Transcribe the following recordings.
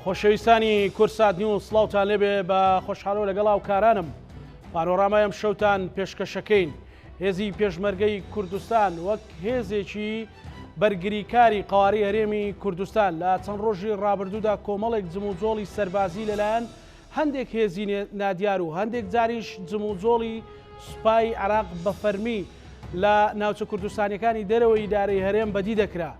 خۆشەویستانی کوردسات نیوز سڵاوتان لێبێ بە خۆشحاڵەوە لەگەڵ هاوکارانم پانۆرامای ئەم شەوتان پێشکەشەکەین هێزی پێشمەرگەی کوردستان وەک هێزێکی بەرگریکاری قەوارەی هەرێمی کوردستان لە چەند ڕۆژی ڕابردوودا کۆمەڵێک جموجۆڵی سەربازی لەلایەن هەندێک هێزی نادیار و هەندێک جاریش جموجۆڵی سوپای عێراق بە فەرمی لە ناوچە کوردستانیەکانی دەرەوەی ئیدارەی هەرێم بەدی دەکرا.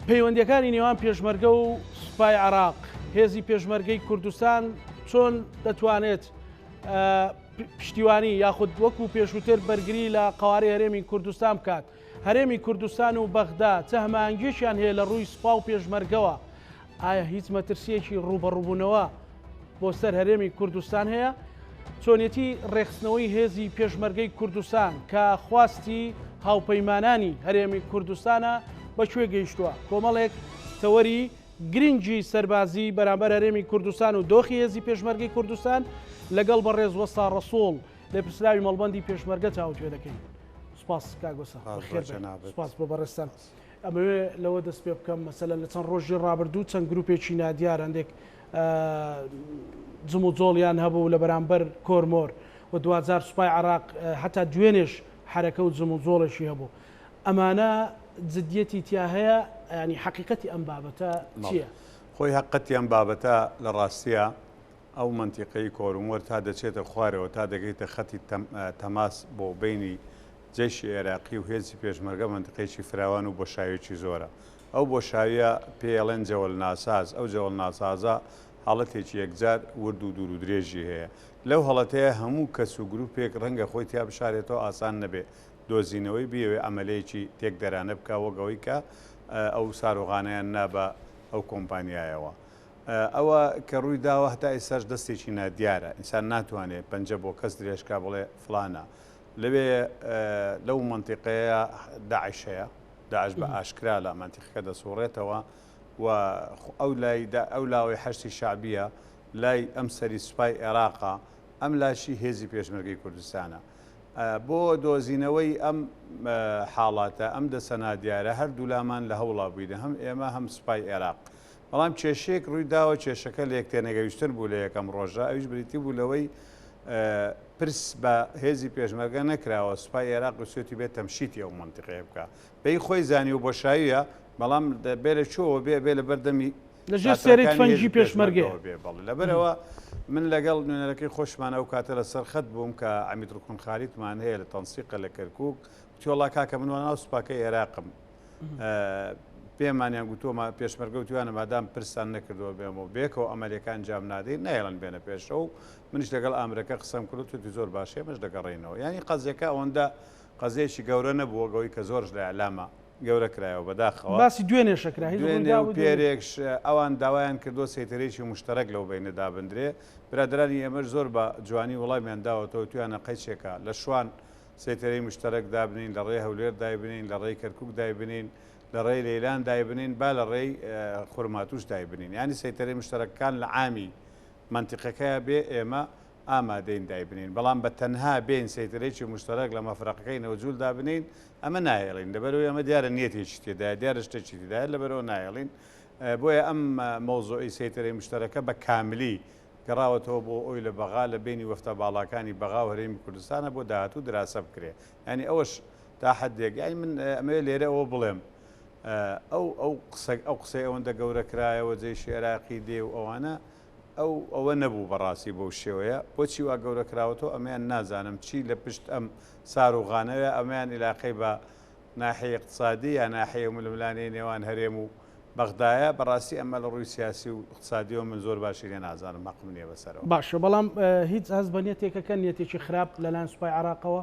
پەیوەندیەکانی نێوان پێشمەرگە و سوپای عێراق، هێزی پێشمەرگەی کوردستان چۆن دەتوانێت پشتیوانی یاخود وەکو پێشووتر بەرگری لە قەوارەی هەرێمی کوردستان بکات؟ هەرێمی کوردستان و بەغدا چ هەماهەنگیەکیان هەیە لە ڕووی سوپا و پێشمەرگەوە؟ ئایا هیچ مەترسیەکی ڕووبەڕووبوونەوە بۆ سەر هەرێمی کوردستان هەیە؟ چۆنیەتی ڕێکخستنەوەی هێزی پێشمەرگەی کوردستان کە خواستی هاوپەیمانانی هەرێمی کوردستانە بە کوێ گەیشتووە؟ کۆمەڵێک تەوەری گرنگی سەربازی بەرامبەر هەرێمی کوردستان و دۆخی هێزی پێشمەرگەی کوردستان لەگەڵ بەڕێز وەستا ڕەسوڵ لێپرسراوی مەڵبەندی پێشمەرگە تاوتوێ دەکەین. سوپاس کاک وەستا، بەخێر بێن. سوپاس بۆ بەڕێزتان. ئەمەوێ لەوە دەست پێ بکەم مەسەلەن لە چەند ڕۆژی ڕابردوو چەند گروپێکی نادیار هەندێک جموجۆڵیان هەبوو لە بەرامبەر کۆرمۆر و دواجار سوپای عراق هەتا دوێنێش حرەکە و جموجۆڵێکی هەبوو ئەمانە جدیەتی تیا هەیە ینی حەقیقەتی ئەم بابەتە چییە؟ خۆی هەقەتی ئەم بابەتە لە ڕاستیە ئەو مەنتیقەی کۆرمۆر تا دەچێتە خوارەوە تا دەگەیتە خەتی تەماس بۆ بەینی جەیشی عێراقی و هێزی پێشمەرگە مەنتیقەیەکی فراوان و بۆشاییەکی زۆرە. ئەو بۆشاییە پێی ئەڵێن جەوەلناساز، ئەو جەوەلناسازە حاڵەتێکی یەکجار ورد و دوور و درێژی هەیە. لەو هەڵەتەیە هەموو کەس و گروپێک ڕەنگە خۆی تیا بشارێتەوە ئاسان نەبێ دۆزینەوەی بیەوێ عەمەلەیەکی تێکدەرانە بکا وەک ئەوەی کە ئەو سارۆغانەیان نا بە ئەو کۆمپانیایەوە. ئەوە کە ڕووی داوە هەتا ئێستاش دەستێکی نادیارە، ئینسان ناتوانێ پەنجە بۆ کەس درێژ کا بڵێ فڵانە. لەوێ لەو مەنتیقەیە داعش هەیە، داعش بە ئاشکرا لە مەنتیقەکە دەسوڕێتەوە و ئەو لای ئەو لاوەی حەشدی شەعبییە، لای ئەم سەری سوپای ئێراقە، ئەم لاشی هێزی پێشمەرگەی کوردستانە. بۆ دۆزینەوەی ئەم حاڵاتە، ئەم دەسە نادیارە، هەردوولامان لە هەوڵا بووینە، هەم ئێمە هەم سوپای ئێراق. بەڵام کێشەیەک ڕووی داوە، کێشەکە لەیەکتێنەگەیشتن بوو لە یەکەم ڕۆژدا، ئەویش بریتی بوو لەوەی پرس بە هێزی پێشمەرگە نەکراوە، سوپای ئێراق ویستویەتی بێت تەمشیتی ئەو مەنتیقەیە بکا. بەی خۆی زانیوە بۆشاییە، بەڵام بێ لە کوێوە بێ، بێ لە بەردەمی لە ژێر سێرەی تفەنگی پێشمەرگەیە. بێ، بەڵێ. لەبەرئەوە من لەگەڵ نوێنەرەکەی خۆشمان ئەو کاتە لەسەر خەت بووم کە عەمید ڕوکن خالیدمان هەیە لە تەنسیقە لە کەرکووک، وتی وەڵا کاکە من وا ناو سوپاکەی ئێراقم، پێمانیان گوتووە پێشمەرگە وتویانە مادام پرستان نەکردووە بێمەوە بێکەوە ئەمەلیەکە ئەنجام نادەین نایەڵن بێنە پێشەوە و منیش لەگەڵ ئامرەکە قسەم کرد وتی زۆر باشە ئێمەش دەگەڕێینەوە یانی قەزیەکە ئەوەندە قەزیەکی گەورە نەبوو وەک ئەوەی کە زۆرش لە ئیعلامە گەورە کرایەوە بەداخەوە باسی دوێنێش کرا هیچ دوێنێ ڕوویدا و بوو دوێنێ؟ پێرێکش ئەوان داوایان کردووە سەیتەرەیەکی موشتەرەک لەو بەینە دابندرێ برادەرانی ئێمەش زۆر بە جوانی وەڵامیان داوەتەوە وتویانە قەیچێکە لە شوان سەیتەرەی مشتەرەک دابنێین، لە ڕێی هەولێر دایبنێین، لە ڕێی کەرکوک دایبنێین، لە ڕێی لەیلان دایبنێین، با لە ڕێی خورماتووش دایبنێین. یانی سەیتەرەی مشتەرەکەکان لە عامی مەنتیقەکەیا بێ ئێمە ئامادەین دایبنێین. بەڵام بە تەنها بێین سەیتەرەیەکی مشتەرەک لە مەفرەقەکەی نەوجول دابنێین، ئەمە ناهێڵین. لەبەرئەوەی ئەمە دیارە نیەتێکی تێدایە، دیارە شتێکی تێدایە، لەبەرئەوە ناهێڵین. بۆیە ئەم مەوزوعی سەیتەرەی مشتەرەکە بە کاملی گەڕاوەتەوە بۆ ئەوی لە بەغا لە بەینی وەفتە باڵاکانی بەغا و هەرێمی کوردستانە بۆ داهاتوو دراسە بکرێ یانی ئەوەش تا حەدێک یانی من ئەمەوێ لێرە ئەوە بڵێم ئەو ئەو قسە ئەو قسەی ئەوەندە گەورە کرایەوە جەیشی عێراقی دێ و ئەوانە ئەو ئەوە نەبوو بەڕاستی بەو شێوەیە بۆچی وا گەورە کراوەتەوە ئەمەیان نازانم چی لە پشت ئەم ساروغانەوە ئەمەیان ئیلاقەی بە ناحیەی ئیقتسادی یا ناحیەی ململانێی نێوان هەرێم و بەغدایە، بەڕاستی ئەمە لە ڕووی سیاسی و ئیقتسادیەوە من زۆر باشی لێ نازانم هەقم نیە بەسەرەوە. باشە بەڵام هیچ هەست بە نیەتێک ئەکەن نیەتێکی خراپ لەلایەن سوپای عێراقەوە؟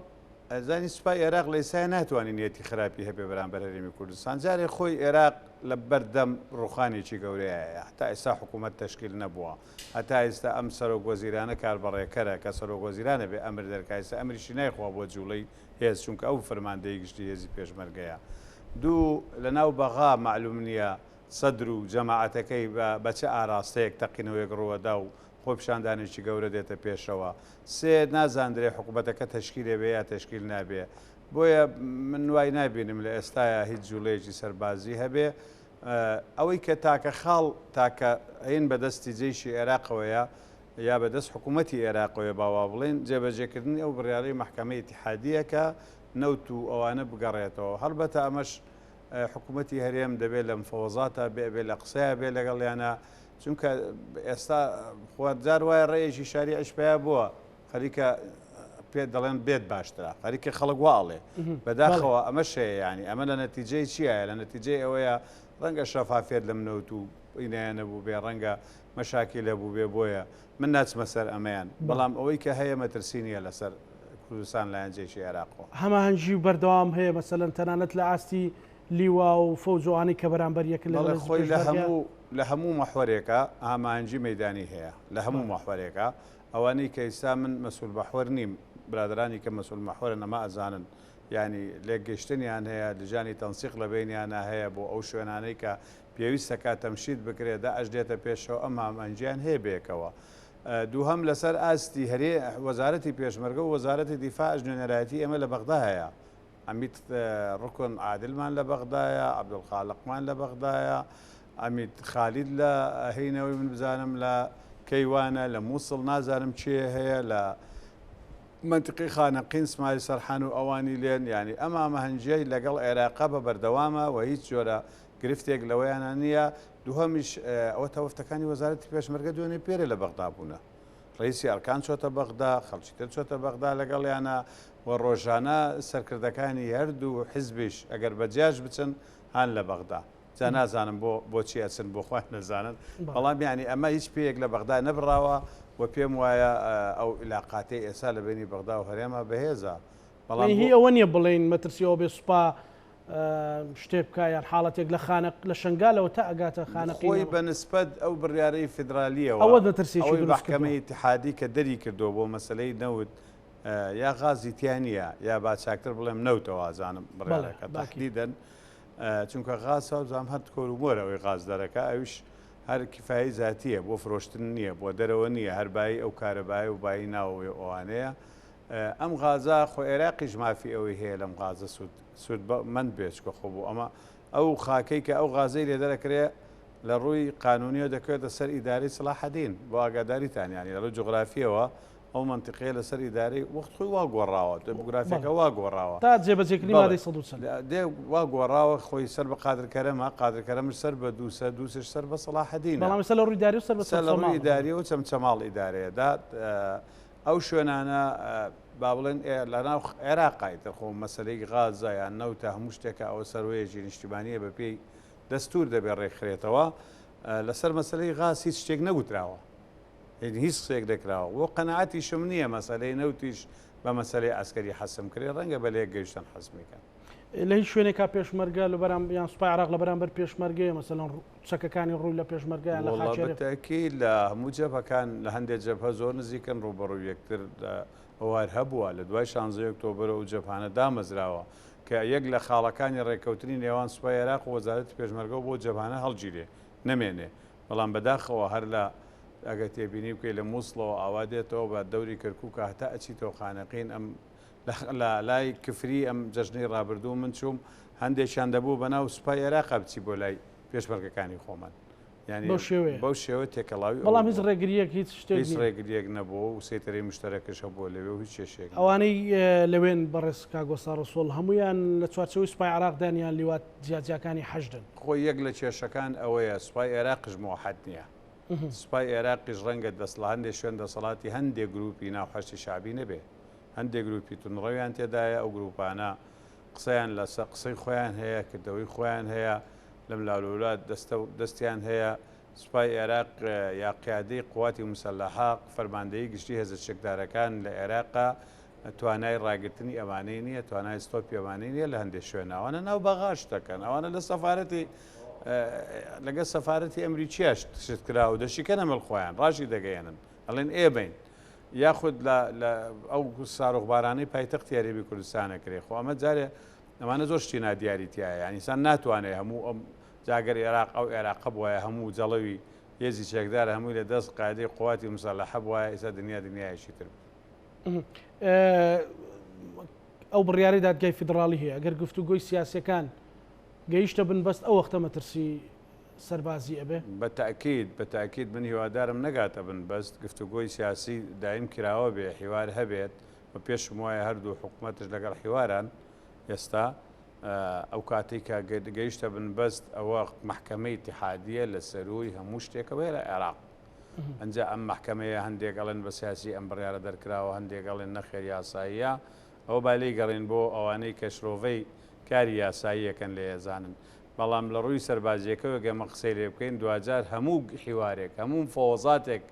ئەزانی سوپای ئێراق لە ئێستایا ناتوانێ نیەتی خراپی هەبێ بەرامبەر هەرێمی کوردستان جارێ خۆی ئێراق لە بەردەم ڕوخانێکی گەورەیایە هەتا ئێستا حکوومەت تەشکیل نەبووە هەتا ئێستا ئەم سەرۆک وەزیرانە کاربەڕێکەرە کە سەرۆک وەزیرانە بێ ئەمر دەرکا ئێستا ئەمریشی نایخوا بۆ جوڵەی هێز چونکە ئەو فەرماندەی گشتی هێزی پێشمەرگەیە دوو لەناو بەغا مەعلوم نیە سەدر و جەماعەتەکەی بە بە چ ئاراستەیەک تەقینەوەیەک ڕووەدا و خۆپیشاندانێکی گەورە دێتە پێشەوە سێ نازاندرێ حکومەتەکە تەشکیلێ بێ یا تەشکیل نابێ بۆیە من وای نابینم لە ئێستایا هیچ جوڵەیەکی سەربازی هەبێ. ئەوەی کە تاکە خاڵ تاکە عین بەدەستی جەیشی عێراقەوەیە یا بەدەست حکوومەتی عێراقەوەیە با وا بڵێین جێبەجێکردنی ئەو بڕیارەی مەحکەمەی ئیتیحادییە کە نەوت و ئەوانە بگەڕێتەوە هەڵبەتە ئەمەش حکوومەتی هەرێم دەبێت لە مفەوەزاتا بێ ئەبێ لە قسەیا بێ لەگەڵیانا چونکە ئێستا خوا جار وایە ڕێیەکی شاریعیش پەیا بووە خەریکە پێت دەڵێن بێت باشترە خەریکە خەڵک وا ئەڵێ بەداخەوە ئەمەش هەیە یانی ئەمە لە نەتیجەی چیایە لە نەتیجەی ئەوەیە ڕەنگە شەفافیەت لەم نەوت و ئینایە نەبوو بێ ڕەنگە مەشاکیل هەبوو بێ بۆیە من ناچمە سەر ئەمەیان بەڵام ئەوەی کە هەیە مەترسی نییە لەسەر کوردستان لایەن جێشی عێراقەوە. هەماهەنگی بەردەوام هەیە مەسەلەن تەنانەت لە ئاستی لیوا و فەوج و ئەوانەی کە بەرامبەر یەکن لەگەڵ بەڵێ هێزی خۆی لە پێشمەرگە. هەموو لە هەموو مەحوەرێکا هەماهەنگی مەیدانی هەیە لە هەموو مەحوەرێکا ئەوانەی کە ئیستا من مەسئول مەحوەر نیم برادەرانی کە مەسئول مەحوەرن ئەمە ئەزانن یانی لێکگەیشتنیان هەیە لجانی تەنسیق لە بەینیانا هەیە بۆ ئەو شوێنانەی کە پێویستە کا تەمشیت بکرێ داعش دێتە پێشەوە ئەم هامەنگیان هەیە بەیەکەوە. دووهەم لەسەر ئاستی هەرێ وەزارەتی پێشمەرگە و وەزارەتی دیفاعش نوێنەرایەتی ئێمە لە بەغدا هەیە. عەمید ڕوکن عادلمان لە بەغدایە، عەبدولخالقمان لە بەغدایە، عەمید خالید لە هینەوەی من بزانم لە کەیوانە، لە مووسڵ نازانم کێ هەیە، لە مەنتیقەی خانەقین سمایل سەرحان و ئەوانی لێن، یانی ئەم هامەهەنگییەی لەگەڵ عێراقا بە بەردەوامە و هیچ جۆرە گرفتێک لەوەیانا نییە، دووهەمیش ئەوەتا وەفدەکانی وەزارەتی پێشمەرگە دوێنێ پێرێ لە بەغدا بوونە، ڕەئیسی ئەرکان چۆتە بەغدا، خەڵکی تر چۆتە بەغدا لەگەڵیانا و ڕۆژانە سەرکردەکانی هەردوو حزبیش ئەگەر بە جیاش بچن هان لە بەغدا. جا نازانم بۆ بۆچی ئەچن بۆ خۆیان ئەزانن، بەڵام یانی ئەمە هیچ پێیەک لە بەغدا نەبڕاوە و پێم وایە ئەو ئیلاقاتەی ئێستا لە بەینی بەغدا و هەرێما بەهێزە، بەڵام هی بۆ. ئەوە نییە بڵێین مەترسی ئەوە بێ سوپا شتێک بکا یان حاڵەتێک لە خانە لە شنگالەوە تا ئەگاتە خانەقین خۆی بە نسبەت ئەو بڕیارەی فیدرالیەوە ئەوە مەترسیەکی ئەوەی دروست کردووە. مەحکەمەی ئیتیحادی کە دەری کردووە بۆ مەسەلەی نەوت یا غازی تیا نییە یا با چاکتر بڵێم نەوتە وازانم بڕیارەکە تەحدیدەن چونکە غاز وابزانم هەر کۆر و مۆرە ئەوەی غاز دەرەکە ئەویش هەر کفایەی زاتیە بۆ فرۆشتن نییە بۆ دەرەوە نییە هەر بایی ئەو کارەبایە و بایی ناوەوەی ئەوانەیە ئەم غازە خۆ عێراقیش مافی ئەوەی هەیە لەم غازە سوود سوود مەند بێت چکە خۆ بۆ ئەمە ئەو خاکەی کە ئەو غازەی لێ دەرەکرێ لە ڕووی قانونیەوە دەکەوێتە سەر ئیدارەی سەلاحەدین بۆ ئاگاداریتان یانی لە ڕووی جوغرافیەوە ئەو مەنتیقەیە لەسەر ئیدارەی وەخت خۆی وا گۆڕاوە دێمۆگرافیەکە وا گۆڕاوە تا جێبەجێکردنی مادەی 140 دێ وا گۆڕاوە خۆی سەر بە قادر کەرەمە قادر کەرەمش سەر بە دووسە دووسش سەر بە سەلاحەدینە بەڵام ئێستا لە ڕووی ئیداری و سەر بە سەر لە ڕووی چەمچەماڵ ئیداریەوە چەمچەماڵ ئیدارەیە دا ئەو شوێنانە با بڵێن لەناو عێراقا ئیتر خۆ مەسەلەی غازە یان نەوتە هەموو شتێکە ئەوە سەروەیەکی نیشتیمانییە بەپێی دەستوور دەبێ ڕێکخرێتەوە لەسەر مەسەلەی غاز هیچ شتێک نەگوتراوە یعنی هیچ قسەیەک نەکراوە بۆ قەناعەتیشم نییە مەسەلەی نەوتیش بە مەسەلەی عەسکەری حەسم کرێ ڕەنگە بە لێک گەیشتن حەسمی کەن. لە هیچ شوێنێکا پێشمەرگە لە بەرام یان سوپای عێراق لە بەرامبەر پێشمەرگەیە مەسەلەن چەکەکانی ڕووی لە پێشمەرگە یان لە وەڵا خاکی بە هەرێم؟ تەئکید لە هەموو جەبهەکان لە هەندێ جەبهە زۆر نزیکن ڕووبەڕووی یەکتر ئەوە هەر هەبووە لە دوای شانزەی ئۆکتۆبەرەوە ئەو جەبهانە دامەزراوە کە یەک لە خاڵەکانی ڕێککەوتنی نێوان سوپای عێراق و وەزارەتی پێشمەرگەوە بۆ جەبهانە هەڵگیرێ نەمێنێ بەڵام بەداخەوە هەر لە ئەگەر تێبینی بکەی لە مووسڵەوە ئاوا دێتەوە بە دەوری کەرکووکا هەتا ئەچیتەوە خانەقین ئەم لە لای کفری ئەم جەژنەی ڕابردوو من چووم هەندێکیان دەبوو بەناو سوپای عێراقا بچی بۆ لای پێشمەرگەکانی خۆمان یانی بەو شێوەیە بەو شێوە تێکەڵاوی ئەوە بەڵام هیچ بووە. ڕێگرییەک هیچ شتێک هیچ نییە. ڕێگرییەک نەبووە و سەیتەرەی مشتەرەکش هەبووە لەوێ و هیچ کێشەیەک نەبووە. ئەوانەی لەوێن بەڕێز کاک وەستا ڕەسووڵ هەموویان لە چوارچێوەی سوپای عێراقدان یان لیوا جیاجیاکانی حەشدن؟ خۆی یەک لە کێشەکان ئەوەیە سوپای عێراقیش مۆحەد نییە. سوپای عێراقیش ڕەنگە دەست لە هەندێ شوێن دەسەڵاتی هەندێ گرووپی ناو حەشدی شەعبی نەبێ. هەندێ گرووپی توندڕەویان تێدایە، ئەو گرووپانە قسەیان لەسە قسەی خۆیان هەیە، کردەوەی خۆیان هەیە، لەم لاولەولا دەستە دەستیان هەیە. سوپای عێراق یا قیادەی قواتی موسەلەحە، فەرماندەیی گشتی هێزە چەکدارەکان لە عێراقا توانای ڕاگرتنی ئەمانەی نییە، توانای ستۆپی ئەمانەی نییە لە هەندێک شوێن. ئەوانە ناو بەغاش دەکەن، ئەوانە لە سەفارەتی لەگە سەفارەتی ئەمریکیاش شت کراوە دەشیکەنە مل خۆیان، ڕاشی دەگەیەنن ئەڵێن ئێمەین. یاخود لە لە ئەو ساروخبارانەی پایتەختی هەرێمی کوردستان ئەکرێ خۆ ئەمە جارێ ئەمانە زۆر شتی نادیاری تیایە یانی ئینسان ناتوانێ هەموو ئەم جا گەر ئێراق ئەو ئێراقە بوایە هەموو جەڵەوی هێزی چەکدار هەمووی لە دەست قایدەی قواتی موسەلەحە بوایە ئیستا دنیا دنیایەکی تر بوو. ئەو بڕیارەی دادگای فیدڕاڵی هەیە ئەگەر گفتوگۆی سیاسیەکان. گەیشتە بنبەست ئەو وەختە مەترسی سەربازی ئەبێ؟ بە تەئکید، بە تەئکید من هیوادارم نەگاتە بنبەست، گفتوگۆی سیاسی دایم کراوە بێ، حیوار هەبێت و پێشم وایە هەردوو حکومەتش لەگەڵ حیواران ئێستا، ئەو کاتەی کە گەیشتە بنبەست ئەوە مەحکەمەی ئیتیحادیە لە سەرووی هەموو شتێکەوەیە لە عێراق. ئەنجا ئەم مەحکەمەیە هەندێک ئەڵێن بە سیاسی ئەم بڕیارە دەرکراوە، هەندێک ئەڵێن نەخێر یاساییە، ئەوە با لێی گەڕێین بۆ ئەوانەی کە شرۆڤەی کاری یاسایی ئەکەن لێ ئەزانن. بەڵام لە ڕووی سەربازییەکەوە گەر ئێمە قسەی لێ بکەین دواجار هەموو حیوارێک، هەموو مفەوەزاتێک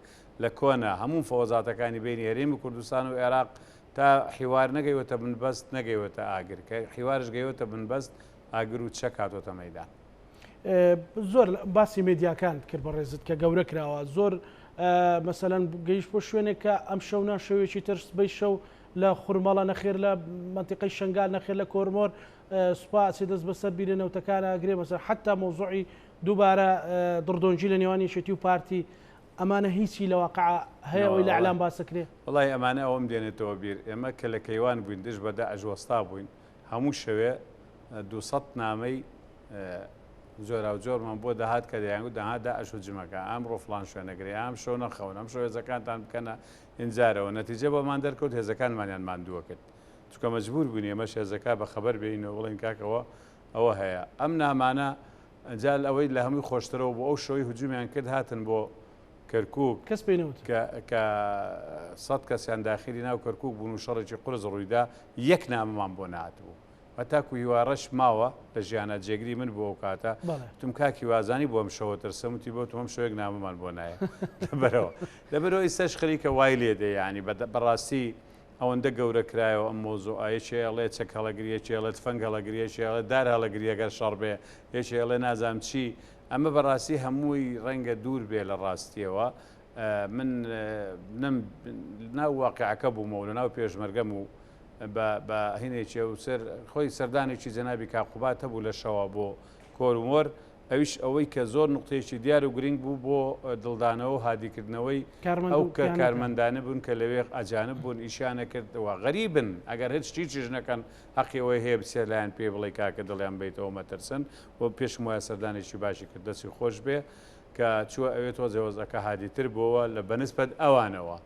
لە کۆنا، هەموو مفەوەزاتەکانی بەینی هەرێمی کوردستان و عێراق تا حیوار نەگەیوەتە بنبەست نەگەیوەتە ئاگر، کە حیوارش گەیوەتە بنبەست ئاگر و چەک هاتۆتە مەیدان. زۆر باسی مێدیاکانت کرد بەڕێزت کە گەورە کراوە زۆر مەسەلەن گەیشت بۆ شوێنێک کە ئەم شەو نا شەوێکی تر سبەی شەو لە خورمەڵە نەخێر لە مەنتیقەی شنگال نەخێر لە کۆرمۆر سوپا ئەچێ دەست بەسەر بیرە نەوتەکانە ئەگرێ مەسەلەن حەتا مەوزوعی دووبارە دڕدۆنگی لە نێوان یەکێتی و پارتی ئەمانە هیچی لە واقع هەیە ئەوەی لە ئیعلام باسەکرێ؟ وەڵاهی ئەمانە ئەوەم دێنێتەوە بیر ئێمە کە لە کەیوان بووین دژ بە داعش وەستا بووین هەموو شەوێ 200 نامەی جۆراوجۆرمان بۆ دەهات کە دەیانگوت دەها داعش هجمەکە ئەمڕۆ فڵان شوێنەگرێ ئەم شەو نەخەون ئەم شەو هێزەکانتان بکەنە ئینجارەوە نەتیجە بۆمان دەرکەوت هێزەکانمانیان ماندووە کرد چونکە مەجبور بووین ئێمەش هێزەکە بە خەبەر بێینەوە بڵێین کاکەوە ئەوە هەیە ئەم نامانە جا ئەوەی لە هەمووی خۆشترەوە بۆ ئەو شەوەی هجومیان کرد هاتن بۆ کەرکک کەس پێی نەوت کە کە سەد کەسیان داخلی ناو کەرکک بوون و شەڕێکی قورس ڕوویدا یەک نامەمان بۆ نهاتبوو هەتاکو هیوا ڕەش ماوە لە ژیانا جێگری من بوو ئەو کاتە وتم کاک هیوا زانی بۆ ئەم شەوە ترسم وتی بۆ تۆ ئەم شەوێک نامەمان بۆ نایە لەبەرەوە لەبەرەوە ئیستاش خەریکە وای لێ دێ یانی بەڕاستی ئەوەندە گەورە کرایەوە ئەم مەوزوعە یەکێ ئەڵێ چەک هەڵەگری یەکێ ئەڵێ تفەنگ هەڵەگری یەکێ ئەڵێ دار هەڵەگری ئەگەر شەڕ بێ یەکێ ئەڵێ نازانم چی ئەمە بەڕاستی هەمووی ڕەنگە دوور بێ لە ڕاستیەوە من نەم ناو واقعەکە بوومەوە لە ناو پێشمەرگەم و بە بە هینێکی ئەو سەر خۆی سەردانێکی جەنابی کاک قوباد هەبوو لە شەوە بۆ کۆرومۆر ئەویش ئەوەی کە زۆر نوقتەیەکی دیار و گرینگ بوو بۆ دڵدانەوە و هادیکردنەوەی کارمەند ئەو و کە پیانەکان. کارمەندانە بوون کە لەوێ ئەجانب بوون ئیشیان ئەکرد و غەریبن ئەگەر هیچ هیچیش نەکەن هەقی ئەوەی هەیە بچێ لایان پێی بڵێ کاکە دڵیان بەیتەوە مەترسن و پێشم وایە سەردانێکی باشی کرد دەستی خۆش بێ کە چووە ئەوێ تۆزێ وەزعەکە هادیتر بۆوە لە بەنسبەت ئەوانەوە.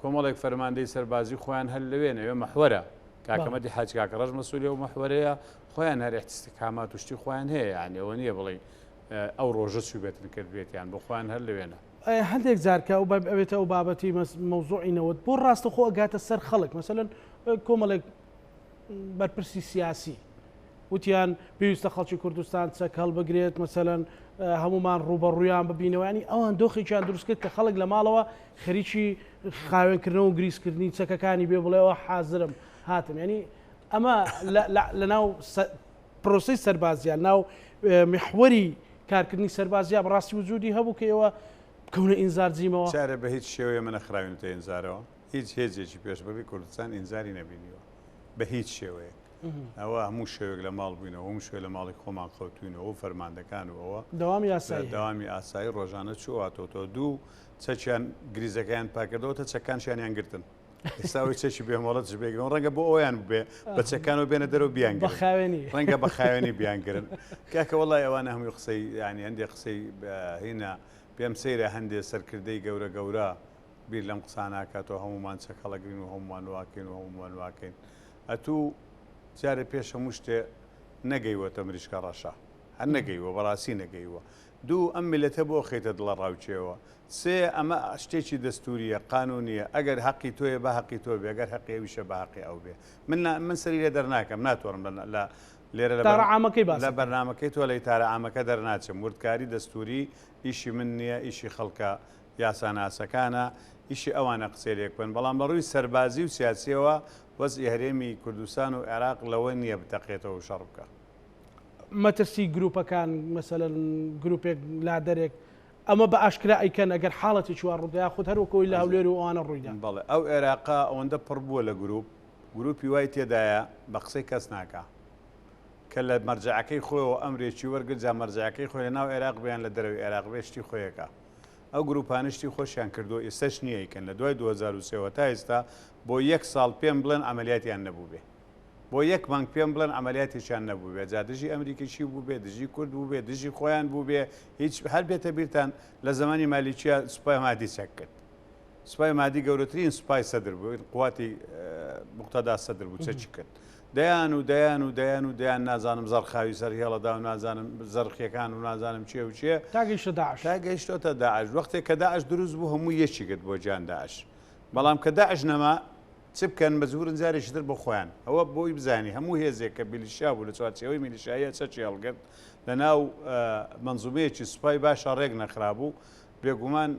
کۆمەڵێک فەرماندەی سەربازی خۆیان هەر لەوێن، ئەوێ مەحوەرە. کاکە مەدی حاجی کاکە ڕەش مەسوولی ئەو مەحوەرەیە، خۆیان هەر ئیستحکامات و شتی خۆیان هەیە، یانی ئەوە نییە بڵێی ئەو ڕۆژە چووبێتن کردبێتیان، بۆ خۆیان هەر لەوێنە. هەندێک جار کە ئەبێتە ئەو بابەتی مەوزوعی نەوت بۆ ڕاستەخۆ ئەگاتە سەر خەڵک، مەسەلەن کۆمەڵێک بەرپرسی سیاسی وتیان پێویستە خەڵکی کوردستان چەک هەڵبگرێت مەسەلەن هەمومان ڕوبەڕویان ببینەوە ینی ئەوان دۆخێکیان دروست کرد کە خەڵک لە ماڵەوە خەریکی خاوێنکردنەوە و گریسکردنی چەکەکانی بێ بڵێەوە حازرم هاتم ینی ئەمە لە ناو پرۆسی سەربازیان ناو میحوەری کارکردنی سەربازیە بەڕاستی وجودی هەبوو کە ئێوە بکەونە ئینزار جیمەوە. چارە بە هیچ شێوەیە ئێمە نەخراوینەتە ئینزارەوە هیچ هێزێکی پێشمەرگەی کوردستان ئینزاری نەبینیوە بە هیچ شێوەیەک. ئەوە هەموو شەوێک لە ماڵ بووینەوە، هەموو شەوێ لە ماڵی خۆمان خەوتووینەوە و فەرماندەکان و ئەوە. دەوامی ئاسایی هەیە. دەوامی ئاسایی ڕۆژانە چوو هاتۆتەوە. دوو چەکیان گریزەکەیان پاکردەوە تا چەکانشیانیان گرتن. ئێستا ئەوەی چەکی بێ مۆڵەتش بێگرن ڕەنگە بۆ ئەویان ببێ بە چەکانەوە بێنە دەرەوە بیانگرن. بە خاوێنی. ڕەنگە بە خاوێنی بیانگرن. کاکە وەڵای ئەوانە هەمووی قسەی یانی هەندێ قسەی هینە پێم سەیرە هەندێ سەرکردەی گەورە گەورە بیر لەم قسانە ئەکاتەوە هەموومان چەک هەڵەگرین و هەموومان واکەین و هەموومان واکەین. ئەتوو جارێ پێش هەموو شتێ نەگەیوەتە مریشکە ڕەشە هەر نەگەیوە بەڕاستی نەگەیوە دوو ئەم میلەتە بۆ خەیتە دڵە ڕاوکێوە سێ ئەمە شتێکی دەستوریە قانونیە ئەگەر هەقی تۆیە بە هەقی تۆ بێ ئەگەر هەقی ئەویشە بە هەقی ئەو بێ من من سەری لێ دەرناکەم ناتوانم لە لێرە لە تارە عامەکەی باس لە بەرنامەکەی تۆ لە تارە عامەکە دەرناچم وردکاری دەستوری ئیشی من نییە ئیشی خەڵکە یاساناسەکانە، ئیشی ئەوانە قسەی لێک بکەن، بەڵام لە ڕووی سەربازی و سیاسییەوە وەزعی هەرێمی کوردستان و عێراق لەوە نییە بتەقێتەوە و شەڕ بکا. مەترسی گروپەکان، مەسەلەن گروپێک لادەرێک ئەمە بە ئاشکرا ئەیکەن ئەگەر حاڵەتێکی وا ڕووبدا یاخود هەر وەک ئەوەی لە هەولێر و ئەوانە ڕوویدا؟ بەڵێ ئەو عێراقە ئەوەندە پڕ بووە لە گروپ، گروپی وای تێدایە بە قسەی کەس ناکا. کە لە مەرجەعەکەی خۆیەوە ئەمرێکی وەرگرت جا مەرجەعەکەی خۆی لە ناو عێراق بێ یان لە دەرەوەی عێراق بێ شتی خۆی ئەکا. ئەو گروپانە شتی خۆشیان کردووە ئیستەش نییە ئەیکەن لە دوای 2003 وە تا ئیستا بۆ یەک ساڵ پێم بڵێن عەمەلیاتیان نەبووبێ. بۆ یەک مانگ پێم بڵێن عەمەلیاتێکیان نەبووبێ جا دژی ئەمریکیی بووبێ دژی کورد بووبێ دژی خۆیان بووبێ هیچ هەر بێتە بیرتان لە زەمانی مالیکیە سوپای مادی چەک کرد سوپای مادی گەورەترین سوپای سەدر بوو قواتی مقتەدا سەدر بوو چەکی کرد دەیان و دەیان و دەیان و دەیان نازانم زەرخاوی سەر هێڵەدا و نازانم زەرخیەکان و نازانم چێ و چێ تا گەیشتە داعش تا گەیشتۆتە داعش وەختێک کە داعش دروست بوو هەموو یەکی کرد بۆ گیان داعش بەڵام کە داعش نەما چ بکەن مەجبورن جارێکی تر بۆ خۆیان ئەوە بۆی بزانی هەموو هێزێک کە میلیشیا بوو لە چوارچێوەی میلیشیاییە چەکی هەڵگرت لە ناو مەنزومەیەکی سوپای باشا ڕێک نەخرابوو بێگومان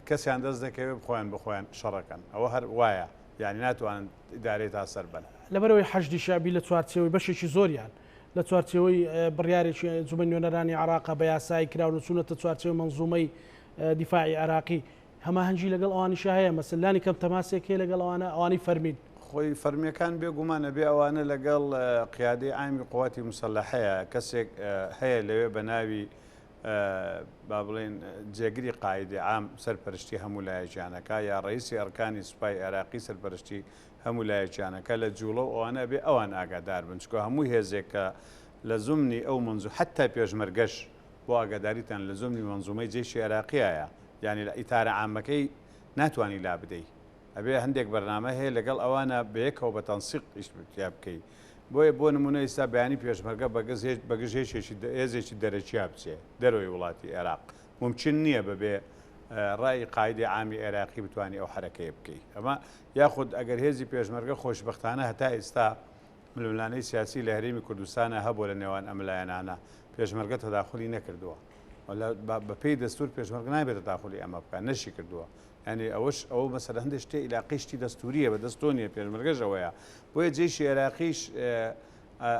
کەسیان دەست دەکەوێت خۆیان بە خۆیان شەڕەکەن ئەوە هەر وایە یانی ناتوانن ئیدارەی تا سەر بەن. لەبەرئەوەی حەشدی شەعبی لە چوارچێوەی بەشێکی زۆریان لە چوارچێوەی بڕیارێکی ئەنجومەنی نوێنەرانی عێراقە بە یاسایی کراون و چوونەتە چوارچێوەی مەنزومەی دیفاعی عێراقی هەماهەنگی لەگەڵ ئەوانیشا هەیە مەسەل لانی کەم تەماسێک هەیە لەگەڵ ئەوانە ئەوانەی فەرمین. خۆی فەرمیەکان بێ گومان ئەبێ ئەوانە لەگەڵ قیادەی عامی قواتی موسەلەحەیە کەسێک هەیە لەوێ بە ناوی با بڵێین جێگری قائیدی عام سەرپەرشتی هەموو لایەکیان ئەکا یا ڕەئیسی ئەرکانی سوپای عێراقی سەرپەرشتی هەموو لایەکیان ئەکا لە جوڵە و ئەوانە ئەبێ ئەوان ئاگادار بن چونکە هەموو هێزێک کە لە زومنی ئەو مەنزو حەتا پێشمەرگەش بۆ ئاگاداریتان لە زومنی مەنزومەی جەیشی عێراقیایە یانی لە ئیتارە عامەکەی ناتوانی لابدەی ئەبێ هەندێک بەرنامە هەیە لەگەڵ ئەوانە بەیەکەوە بە تەنسیق ئیش تیا بکەی بۆیە بۆ نمونە ئیستا بەیانی پێشمەرگە بەگز بەگژ هێچێکی هێزێکی دەرەکیا بچێ دەرەوەی وڵاتی ئێراق مومکین نییە بەبێ ڕای قایدی عامی ئێراقی بتوانی ئەو حەرەکەیە بکەی ئەمە یاخود ئەگەر هێزی پێشمەرگە خۆشبەختانە هەتا ئێستا ململانێی سیاسی لە هەرێمی کوردستانە هەبووە لە نێوان ئەم لایەنانە پێشمەرگە تەداخولی نەکردووە بە پێی دەستور پێشمەرگە نابێت تەداخولی ئەمە بکات نەشی کردووە یانی ئەوەش ئەوە مەسەلە هەندێک شتێ ئیلاقەی شتی دەستوریە بە دەست تۆ نیە پێشمەرگەش ئەوەیە بۆیە جەیشی عێراقیش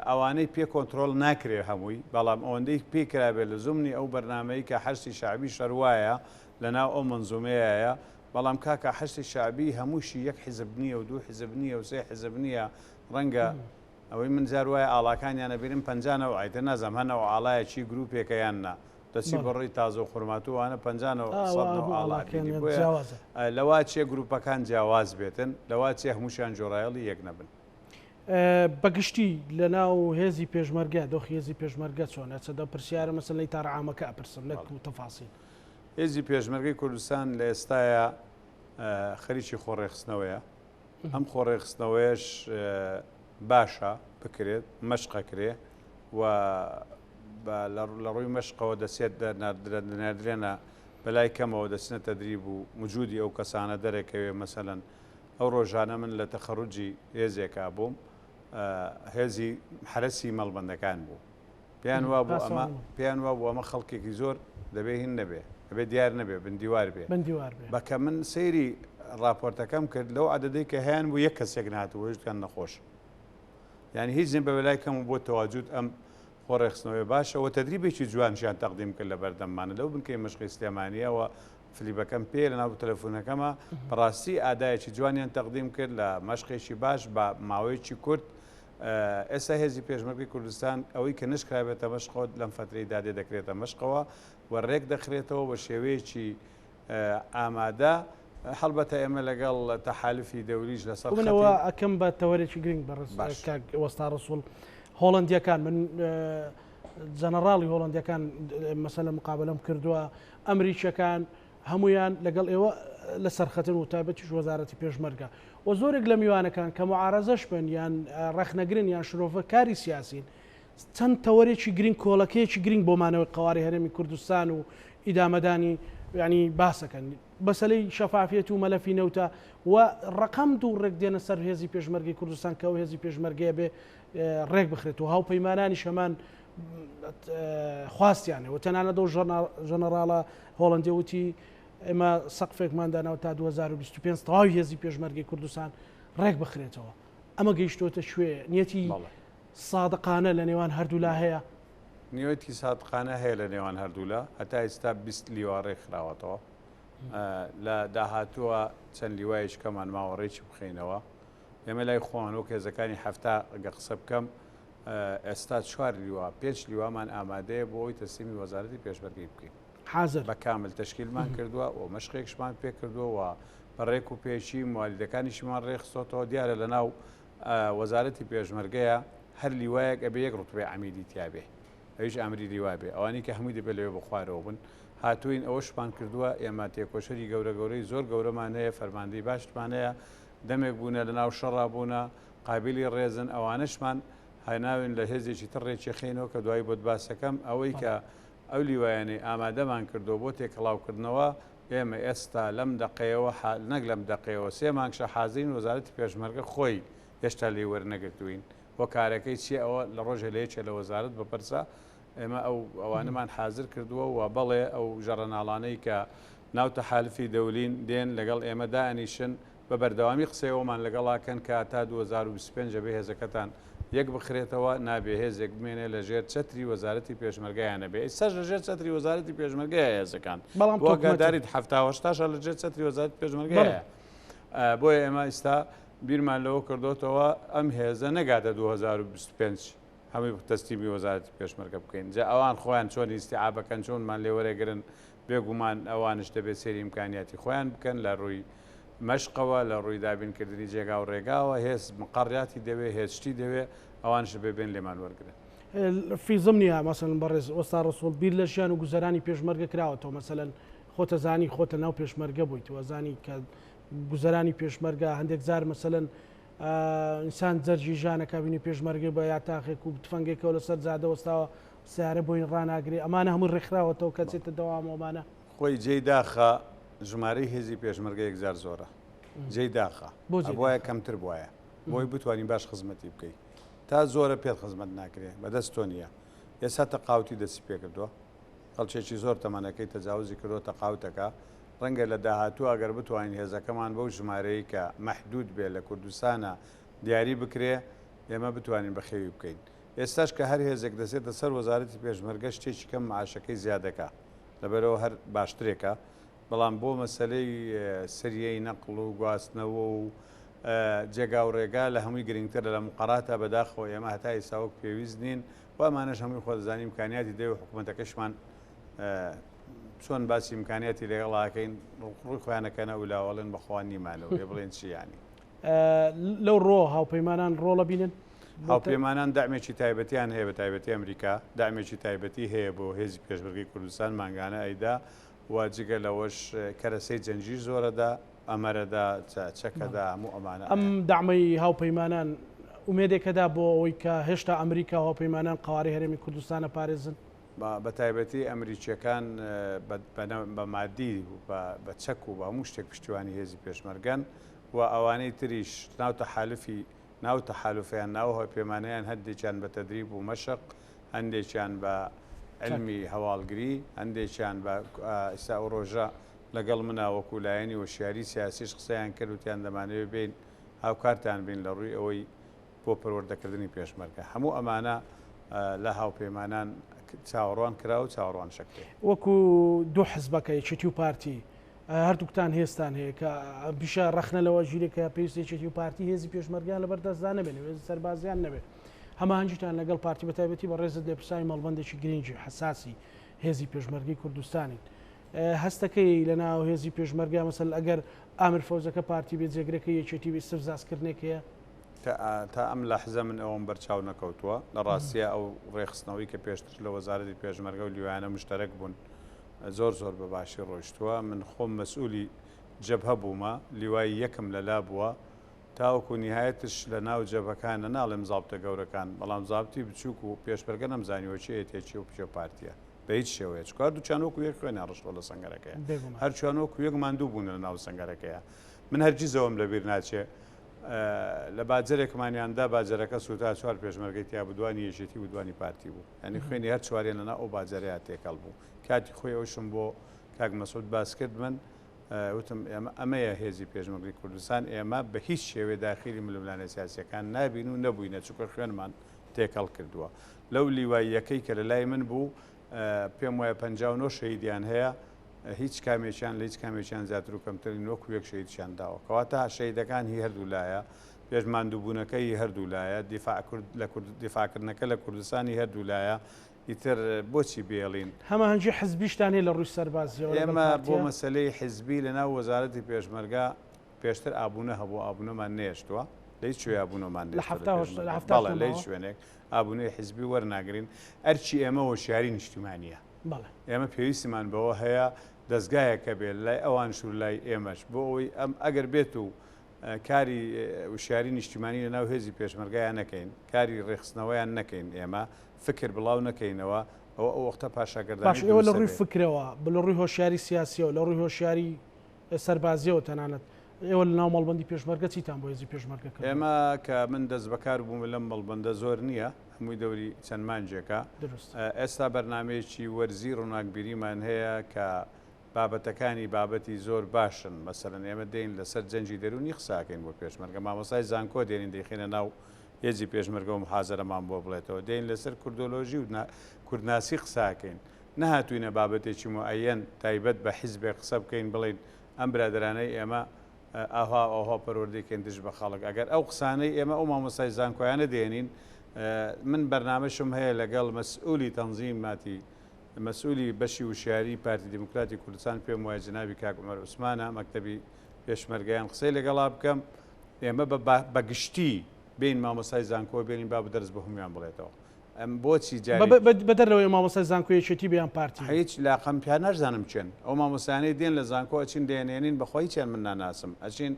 ئەوانەی پێ کۆنترۆڵ ناکرێ هەمووی بەڵام ئەوەندەی پێ کرابێت لە زمنی ئەو بەرنامەی کە حەشدی شەعبی شەروایە لە ناو ئەو مەنزومەیە بەڵام کاکە حەشدی شەعبی هەمووشی یەک حیزب نییە و دوو حیزب نییە و سێ حیزب نییە ڕەنگە ئەوەی من جار وایە ئاڵاکانیان ئەبینم 50 نەوع ئیتر نازانم هەر نەوع ئاڵایەکی گروپێکە یان نا دەچی بە ڕووی تازە و خورماتوو وانە 50 نەوع 100 نەوع ئاڵا ئەبینی بۆیە لەوا چێ گروپەکان جیاواز بێتن لەوا چێ هەمووشیان جۆرایەڵی یەک نەبن. بەگشتی لە ناو هێزی پێشمەرگە دۆخی هێزی پێشمەرگە چۆنە؟ چەندە پرسیارە مەسەلەن لە ئیتارە عامەکە ئەپرسم نەک تەفاسیل. هێزی پێشمەرگەی کوردستان لە ئێستایا خەریکی خۆڕێکخستنەوەیە. ئەم خۆڕێکخستنەوەیەش باشە بکرێت، مەشقەکرێ و لە ڕووی مەشقەوە دەچێت دەنێردرێنە بەلای کەمەوە دەچنە تەدریب و وجودی ئەو کەسانە دەرەکەوێ مەسەلەن ئەو ڕۆژانە من لە تەخەروجی هێزێکا بووم هێزی حەرەسی مەڵبەندەکان بوو پێیان وابوو ئەمە پێیان وابوو ئەمە خەڵکێکی زۆر دەبێ هین نەبێ ئەبێ دیار نەبێ بندیوار بێ بندیوار بێ بەکە من سەیری ڕاپۆرتەکەم کرد لەو عەدەدەی کە هەیان بوو یەک کەسێک نهاتبوو هێشتان نەخۆش یعنی هیچ نیە بە بەلای کەم و بۆ تەواجود ئەم خۆ ڕێکخستنەوەی باشە و تەدریبێکی جوانشیان تەقدیم کرد لە بەردەممانە لەو بنکەی مەشقی سلێمانیەوە فلیپەکەم پێ لە ناو تەلەفۆنەکەمە بەڕاستی ئادایەکی جوانیان تەقدیم کرد لە مەشقێکی باش بە ماوەیەکی کورت ئێستا هێزی پێشمەرگەی کوردستان ئەوەی کە نەشکرابێتە مەشقەوە لەم فەترەی دادێ دەکرێتە مەشقەوە و ڕێک دەخرێتەوە بە شێوەیەکی ئامادە هەڵبەتە ئێمە لەگەڵ تەحالفی دەوریش لەسەر منەوە ئەکەم بە تەوەرێکی گرنگ بەڕێز کاک وەستا ڕەسوڵ هۆڵندیەکان من جەنەڕاڵی هۆڵندیەکان مەسەلە مقابلەم کردووە ئەمریکیەکان هەموویان لەگەڵ ئێوە لە سەرخەتن و تایبەتیش وەزارەتی پێشمەرگە و زۆرێک لە میوانەکان کە معارەزەش بن یان ڕەخنەگرن یان شرۆڤەکاری سیاسین چەند تەوەرێکی گرنگ کۆڵەکەیەکی گرنگ بۆ مانەوەی قەوارەی هەرێمی کوردستان و ئیدامەدانی یانی باسەکەن مەسەلەی شەفافیەت و مەلەفی نەوتە و ڕەقەم دوو ڕێک دێنە سەر هێزی پێشمەرگەی کوردستان کە ئەو هێزی پێشمەرگەیە بێ ڕێک بخرێت و هاوپەیمانانیش هەمان خواستیانە و تەنانەت ئەو ژەنەڕاڵە هۆڵەندی وتی ئێمە سەقفێکمان داناوە تا 2025 تەواوی هێزی پێشمەرگەی کوردستان ڕێک بخرێتەوە ئەمە گەیشتۆتە کوێ نیەتی سادقانە لە نێوان هەردوولا هەیە؟ نیەتی سادقانە هەیە لە نێوان هەردوولا هەتا ئێستا 20 لیوا ڕێکخراوەتەوە لە داهاتووە چەند لیوایش کەمان ماوە ڕێکی بخەینەوە ئێمە لای خۆمان وەک هێزەکانی حەفتا گە قسە بکەم ئێستا چوار لیوا پێنج لیوامان ئامادەیە بۆ ئەوی تەسلیمی وەزارەتی پێشمەرگەی بکەین حاضر بە کامل تەشکیلمان کردووە و مەشقێکشمان پێ کردووە و بە ڕێک و پێکی موالیدەکانیشمان ڕێکخستۆتەوە دیارە لە ناو. وەزارەتی پێشمەرگەیە هەر لیوایەک ئەبێ یەک ڕوتبەی عەمیدی تیا بێ ئەویش ئامری لیوا بێ ئەوانەی کە هەمووی دەبێ لەوێ بە خوارەوە بن هاتووین ئەوەشمان کردووە ئێمە تێکۆشەری گەورە گەورەی زۆر گەورەمان هەیە فەرماندەی باشتمان هەیە دەمێک بوونە لە ناو شەڕا بوونە قابیلی ڕێزن ئەوانەشمان هەناوین لە هێزێکی تر ڕێکیخەینەوە کە دوایی بۆت باسەکەم ئەوەی کە ئەو لیوایانەی ئامادەمان کردووە بۆ تێکەڵاوکردنەوە ئێمە ئێستا لەم دەقەیەوە نەک لەم دەقەیەوە سێ مانگشە حازرین وەزارەتی پێشمەرگە خۆی هێشتا لێی وەرنەگرتووین هۆکارەکەی چیە ئەوە لە ڕۆژێ لە یەکێ لە وەزارەت بپرسە ئێمە ئەو ئەوانەمان حازر کردووە و بەڵێ ئەو ژەڕەناڵانەی کە ناو تەحالفی دەولین دێن لەگەڵ ئێمە دائەنیشن بە بەردەوامی قسەی ئەوەمان لەگەڵا کەن کە تا 2025 ئەبێ هێزەکەتان یەک بخرێتەوە نابێ هێزێک بمێنێ لە ژێر چەتری وەزارەتی پێشمەرگەیا نەبێ ئێستاش لە ژێر چەتری وەزارەتی پێشمەرگەیە هێزەکان بەڵام بۆ ئاگاداریت 70 هەشتاشە لە ژێر چەتری وەزارەتی پێشمەرگەیە بۆیە ئێمە ئیستا بیرمان لەوە کردۆتەوە ئەم هێزە نەگاتە 2025 هەمووی تەسلیمی وەزارەتی پێشمەرگە بکەین جا ئەوان خۆیان چۆن ئیستیعابەکەن چۆنمان لێ وەرەگرن بێگومان ئەوانش دەبێت سەیری ئیمکانیاتی خۆیان بکەن لە ڕووی مەشقەوە لە ڕووی دابینکردنی جێگا و ڕێگاوە هێز مقەڕیاتی دەوێ هێز شتی دەوێ ئەوانش دەبێ بێن لێمان وەرگرن. فی ضمنها مەسەلەن بەڕێز وەستا ڕەسوڵ بیر لە ژیان و گوزەرانی پێشمەرگە کراوەتەوە مەسەلەن خۆت ئەزانی خۆت لە ناو پێشمەرگە بوویت و ئەزانی کە گوزەرانی پێشمەرگە هەندێک جار مەسەلەن ئینسان جەرگی ژانەکە بینی پێشمەرگە بە یاتاخێک و تفەنگێکەوە لەسەر جادە وەستاوە سیارە بۆی ڕاناگرێ ئەمانە هەمووی ڕێکخراوەتەوە کە چێتە دەوام و ئەمانە. خۆی جێی داخە ژمارەی هێزی پێشمەرگە یەکجار زۆرە جێی داخە ئەبوایە کەمتر بوایە بۆی بتوانین باش خزمەتی بکەی تا زۆرە پێت خزمەت ناکرێ بەدەست تۆ نییە ئێستا تەقاوتی دەستی پێکردووە خەڵکێکی زۆر تەمەنەکەی تەجاوزی کردووە تەقاوتەکە ڕەنگە لە داهاتوو ئەگەر بتوانین هێزەکەمان بەو ژمارەیە کە مەحدود بێ لە کوردستانە دیاری بکرێ ئێمە بتوانین بەخێوی بکەین ئێستاش کە هەر هێزێک دەچێتە سەر وەزارەتی پێشمەرگە شتێکی کەم معاشەکەی زیاد دەکا لەبەرئەوە هەر باشترێکە بەڵام بۆ مەسەلەی سریەی نەقڵ و گواستنەوە و جێگا و ڕێگا لە هەمووی گرنگترە لە مقەڕاتە بەداخەوە ئێمە هەتا ئیستا وەک پێویست نین و ئەمانەش هەمووی خۆ دەزانی ئیمکانیاتی دەوێ حکوومەتەکەشمان چۆن باسی ئیمکانیاتی لەگەڵ ئاکەین ڕووی خۆیانەکەنە و لاوەڵێن بەخوا نیمانەوە پێ بڵێن چی یانی. لەو ڕۆ هاوپەیمانان ڕۆڵە بینن؟ هاوپەیمانان دەعمێکی تایبەتیان هەیە بە تایبەتی ئەمریکا دەعمێکی تایبەتی هەیە بۆ هێزی پێشمەرگەی کوردستان مانگانە ئەیدا و جگە لەوەش کەرەسەی جەنگیش زۆرەدا ئەمەرەدا چەکەدا هەموو ئەمانە ئەم دەعمەی هاوپەیمانان ئومێدێکەدا بۆ ئەوەی کە هێشتا ئەمریکا و هاوپەیمانان قەوارەی هەرێمی کوردستان ئەپارێزن؟ بە تایبەتی ئەمریکییەکان بە مادی و بە چەک و بە هەموو شتێک پشتیوانی هێزی پێشمەرگەن و ئەوانەی تریش ناو تەحالفی ناو تەحالفیان ناو هاوپەیمانیان هەندێکیان بە تەدریب و مەشق هەندێکیان بە علمی هەواڵگری هەندێکیان بە ئیستا ئەو ڕۆژە لەگەڵ منا وەکو لایەنی وشیاری سیاسیش قسەیان کرد وتیان دەمانەوێت بێین هاوکارتان بین لە ڕووی ئەوەی بۆ پەروەردەکردنی پێشمەرگە. هەموو ئەمانە لە هاوپەیمانان چاوەڕوان کرا و چاوەڕوانش ئەکرێ. وەکو دوو حزبەکە یەکێتی و پارتی هەردووکتان هێزتان هەیە کە هەمیشە ڕەخنە لەوە ژیرێ کە پێویستە یەکێتی و پارتی هێزی پێشمەرگەیان لەبەر دەستدا نەبێ هێزی سەربازیان نەبێ. هەماهەنگیتان لەگەڵ پارتی بە تایبەتی بەڕێزت لێپرسراوی مەڵبەندێکی گرنگی حەساسی هێزی پێشمەرگەی کوردستانیت. هەستەکەی لەناو هێزی پێشمەرگە مەسەل ئەگەر ئامر فەوجەکە پارتی بێ جێگرەکەی یەکێتی بێ ئیستفزازکردنێک هەیە؟ تا ئەم لەحزە من ئەوەم بەرچاو نەکەوتووە. لە ڕاستیا ئەو ڕێکخستنەوەی کە پێشتر لە وەزارەتی پێشمەرگە و لیوایانە موشتەرەک بوون زۆر زۆر بە باشی ڕۆیشتووە. من خۆم مەسئولی جەبهە بوومە، لیوای یەکم لە لا بووە. تاوەکوو نیهایەتش لە ناو جەبهەکانە ناڵێم زابتە گەورەکان، بەڵام زابتی بچووک و پێشمەرگە نەمزانیوە کێ یەکێتی و کێ پارتییە. بە هیچ شێوەیە. چونکە هەردووکیان وەکوو یەک خوێنیان ڕشتووە لە سەنگەرەکەیا. هەرچوان وەکوو یەک ماندوو بوونە لە ناو سەنگەرەکەیا. من هەرگیز ئەوەم لە بیر ناچێ لە باجەرێکمانیان دا، باجەرەکە سووتا، چوار پێشمەرگەی تیا بوو، دوانی یەکێتی بوو، دوانی پارتی بوو. یانی خوێنی هەر چواریان لەناو ئەو باجەرەیا تێکەڵ بوو. کاتی خۆی ئەوشم بۆ کاک مەسعود باس کرد، من وتم ئێمە ئەمەیە هێزی پێشمەرگەی کوردستان، ئێمە بە هیچ شێوەیە داخیلی ململانێ سیاسییەکان نابین و نەبووینە، چونکە خوێنمان تێکەڵ کردووە. لەو لیوای یەکەی کە لە لای من بوو، پێم وایە 59 شەهیدیان هەیە، هیچ کامێکیان لە هیچ کامێکیان زیاتر و کەمتر نین، وەکو یەک شەهیدشیان داوە. کەواتە شەهیدەکان هی هەردوو لایە، پێش ماندووبوونەکە هی هەردوو لایە، دیفاع کورد لە کورد دیفاعکردنەکە لە کوردستان هی هەردوو لایە، ئیتر بۆچی بێڵین؟ هەماهەنگی حزبیشتان هەیە لە ڕووی سەربازییەوە لەگەڵ ئێمە بۆ پارتییە؟ مەسەلەی حزبی لەناو وەزارەتی پێشمەرگە پێشتر ئابوونە هەبوو، ئابوونەمان نەهێشتووە. لە هیچ کوێ ئابوونەمان لە 78 لە 78 بەڵێ لە هیچ شوێنێک ئابوونەی حیزبی وەرناگرین. ئەرکی ئێمە هۆشیاری نیشتیمانییە. بەڵێ. ئێمە پێویستیمان بەوە هەیە دەزگایەک هەبێ لای ئەوانش و لای ئێمەش بۆ ئەوەی ئەم ئەگەر بێت و کاری وشیاری نیشتیمانی لە ناو هێزی پێشمەرگەیا نەکەین، کاری ڕێکخستنەوەیان نەکەین ئێمە فکر بڵاو نەکەینەوە ئەوە ئەو وەختە پاشاگەردانی باش ئێوە لە دروست ڕووی ئەبێ. فکرەوە، لە ڕووی هۆشیاری سیاسیەوە، لە ڕووی هۆشیاری سەربازیەوە تەنانەت ئێوە لە ناو مەڵبەندی پێشمەرگە چیتان بۆ هێزی پێشمەرگە کردووە؟ ئێمە کە من دەستبەکار بووم لەم مەڵبەندە زۆر نییە، هەمووی دەوری چەند مانگێکە. دروست. ئێستا بەرنامەیەکی وەرزی ڕووناکبیریمان هەیە کە بابەتەکانی بابەتی زۆر باشن، مەسەلەن ئێمە دێین لەسەر جەنگی دەروونی قسە ئەکەین بۆ پێشمەرگە، مامۆستای زانکۆ دێنین دەیخەینە ناو هێزی پێشمەرگەوە محازەرەمان بۆ بڵێتەوە، دێین لەسەر کوردۆلۆژی و کوردناسی قسە ئەکەین، نەهاتووینە بابەتێکی موعەیەن تایبەت بە حیزبێک قسە بکەین بڵێین ئەم برادەرانەی ئێمە ئاوها و ئاوها پەروەردەی کەین دژ بە خەڵک، ئەگەر ئەو قسانەی ئێمە ئەو مامۆستای زانکۆیانە دێنین، من بەرنامەشم هەیە لەگەڵ مەسئولی تەنزیماتی مەسئولی بەشی وشیاری پارتی دیموکراتی کوردستان پێم وایە جەنابی کاک عومەر عوسمانە مەکتەبی پێشمەرگەیان قسەی لەگەڵا بکەم ئێمە بە گشتی بێین مامۆستای زانکۆ بێنین با دەرس بە هەموویان بڵێتەوە ئەم بۆچی جارێک بەدەر لەوەی مامۆستای زانکۆ یەکێتی بێ یان پارتی بێ؟ هیچ لاقەم پیا ناشزانم کێن ئەو مامۆستایانەی دێن لە زانکۆ ئەچین دەیانهێنین بەخوا هیچیان من ناناسم ئەچین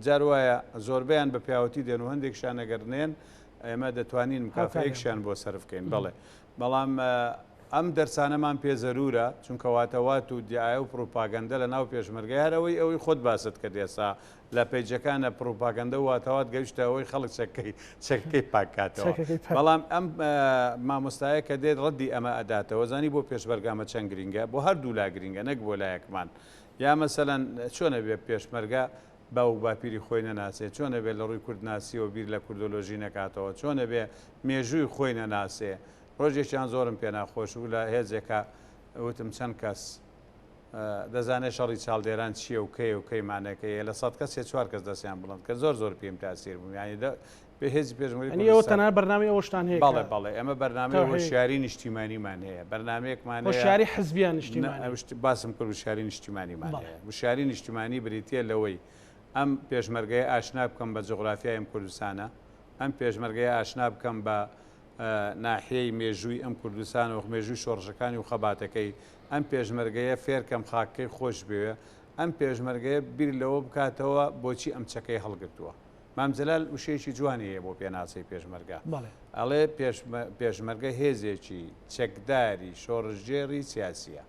جار وایە زۆربەیان بە پیاوەتی دێن و هەندێکشیان ئەگەر نێن ئێمە دەتوانین هاوکاریان مکافەیەکشیان بۆ سەرف کەین بەڵێ بەڵام ئەم دەرسانەمان پێ زەروورە، چونکە واتەوات و دیعایە و پڕوپاگەندە لە ناو پێشمەرگەی هەر ئەوەی ئەوەی خۆت باست کرد ئێستا لە پەیجەکانە پڕوپاگەندە و واتەوات گەیشتە ئەوەی خەڵک چەکەکەی چەکەکەی پاک کاتەوە. چەکەکەی پاک. بەڵام ئەم مامۆستایە کە دێت ڕەدی ئەمە ئەداتەوە زانی بۆ پێشمەرگە ئەمە چەند گرینگە بۆ هەردوو لا گرینگە نەک بۆ لایەکمان یا مەسەلەن چۆن ئەبێ پێشمەرگە باو و باپیری خۆی نەناسێ؟ چۆن ئەبێ لە ڕووی کوردناسییەوە بیر لە کوردۆلۆژی نەکاتەوە؟ چۆن ئەبێ مێژووی خۆی نەناسێ؟ ڕۆژێکیان زۆرم پێ ناخۆش بوو لە هێزێکا وتم چەند کەس دەزانێ شەڕی چاڵدێران چییە و کەیە و کەی مانەکەیە لە سەد کەس سێ چوار کەس دەستیان بڵند کرد زۆر زۆر پێم تاسیر بووم یانی دە بێ هێزی پێشمەرگەی یانی ئێوە کوردستان تەنها بەرنامەی ئەوەشتان هەیە بەڵێ کە بەڵێ ئێمە بەرنامەی تەوحید هۆشیاری نیشتیمانیمان هەیە بەرنامەیەکمان هەیە هۆشیاری حزبی یان نە نیشتیمانی؟ ئەو شت باسم کرد وشیاری نیشتیمانیمان بەڵێ. هەیە وشیاری نیشتیمانی بریتییە لەوەی ئەم پێشمەرگەیە ئاشنا بکەم بە جوغرافیای ئەم کوردستانە ئەم پێشمەرگەیە ئاشنا بکەم بە ناحیەی مێژووی ئەم کوردستانە و مێژووی شۆڕشەکانی و خەباتەکەی، ئەم پێشمەرگەیە فێرکەم خاکەکەی خۆش بوێ، ئەم پێشمەرگەیە بیر لەوە بکاتەوە بۆچی ئەم چەکەی هەڵگرتووە. مام جەلال وشەیەکی جوانی هەیە بۆ پێناسەی پێشمەرگە، ئەڵێ پێشمەرگە هێزێکی چەکداری شۆڕشگێڕی سیاسییە.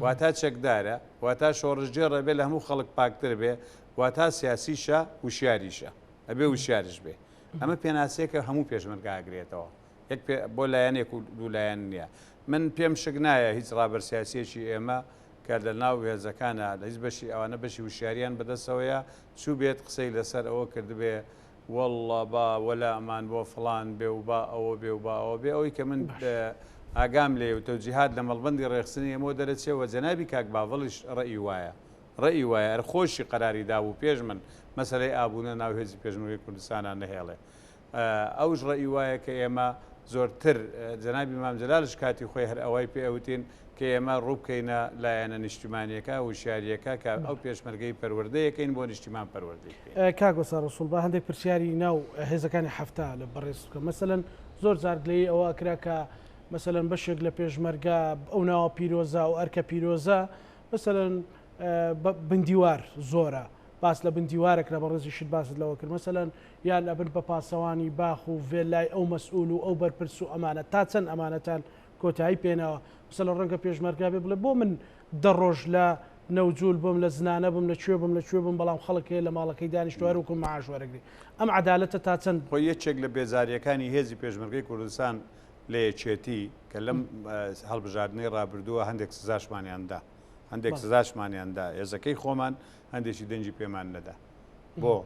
واتا چەکدارە، واتا شۆڕشگێڕە بێ لە هەموو خەڵک پاکتر بێ، واتا سیاسیشە، وشیاریشە. ئەبێ وشیاریش بێ. ئەمە پێناسەیەکە هەموو پێشمەرگە ئەگرێتەوە یەک پێ بۆ لایەنێک و دوو لایەن نییە من پێم شک نایە هیچ ڕابەر سیاسیەکی ئێمە کە لە ناو هێزەکانە لە هیچ بەشی ئەوانە بەشی وشیاریان بەدەستەوەیە چوو بێت قسەی لەسەر ئەوە کردبێ واللە با وەلامان بۆ فڵان بێ و با ئەوە بێ و با ئەوە بێ ئەوەی کە من ئاگام لێ و تەوجیهات لە مەڵبەندی ڕێخستنی ئێمەوە دەرەچێ و جەنابی کاک باڤڵیش ڕەئی وایە ڕەئی وایە ئەر خۆشی قەراری دابوو پێش من مەسەلەی ئابوونە ناو هێزی پێشمەرگەی کوردستانا نەهێڵێ ئەوش ڕەئی وایە کە ئێمە زۆرتر جەنابی مام جەلالش کاتی خۆی هەر ئەوای پێ ئەوتین کە ئێمە ڕووبکەینە لایەنە نیشتیمانیەکە وشیاریەکە کە ئەو پێشمەرگەی پەروەردەیەکەین بۆ نیشتیمان پەروەردەی بکەین. کاک وەستا ڕەسوڵ با هەندێک پرسیاری ناو هێزەکانی حەفتا لە بەڕێز بکەم مەسەلەن زۆر جار گلەیی ئەوە ئەکرا کە مەسەلەن بەشێک لە پێشمەرگە ئەو ناوە پیرۆزە ئەو ئەرکە پیرۆزە مەسەلەن بندیوار زۆرە باس لە بندیوارە کرا بەڕێزیشت باست لەوە کرد مەسەلەن یان ئەبن بە پاسەوانی باخ و ڤێلای ئەو مەسئول و ئەو بەرپرس و ئەمانە تا چەند ئەمانەتان کۆتایی پێناوە مەسەلەن ڕەنگە پێشمەرگە بێ بڵێ بۆ من دە ڕۆژ لە نەوجول بم لە زنانە بم لە کوێ بم لە کوێ بم بەڵام خەڵک هەیە لە ماڵەکەی دانیشتووە هەر وەکو معاش وەرەگری ئەم عەدالەتە تا چەند خۆی یەکێک لە بێزارییەکانی هێزی پێشمەرگەی کوردستان لە یەکێتی کە لەم هەڵبژاردنەی ڕابردووە هەندێک سزاشمانیان دا هەندێک سزاشمانیان دا هێزەکەی خۆمان هەندێکی دەنگی پێمان نەدا بۆ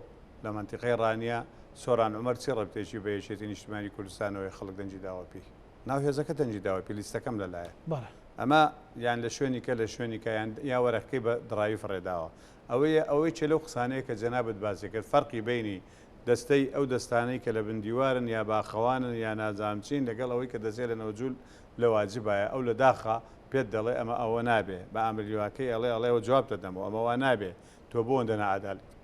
لە مەنتیقەی ڕانیە سۆران عومەر چی ڕەبتێکی بە یەکێتی نیشتمانی کوردستانەوەی خەڵک دەنگی داوە پێی ناو هێزەکە دەنگی داوە پێی لیستەکەم لەلایە ئەمە یان لە شوێنیکە لە شوێنیکە یان یا وەرەقەکەی بە دڕاوی فڕێداوە ئەوەیە ئەوەی چێ لەو قسانەیە کە جەنابت باسی کرد فەرقی بینی دەستەی ئەو دەستانەی کە لە بن دیوارن یا باخەوانن یا نازانم چین لەگەڵ ئەوەی کە دەستەی لە نەوجول لە واجبایە ئەو لە داخا پێت دەڵێ ئەمە ئەوە نابێ بە ئامر لیواکەی ئەڵێ ئەڵێ ئەوە جوابت دەدەمەوە ئەمە وا نابێ تۆ بۆ ئەوەندە ناعەدالەتی.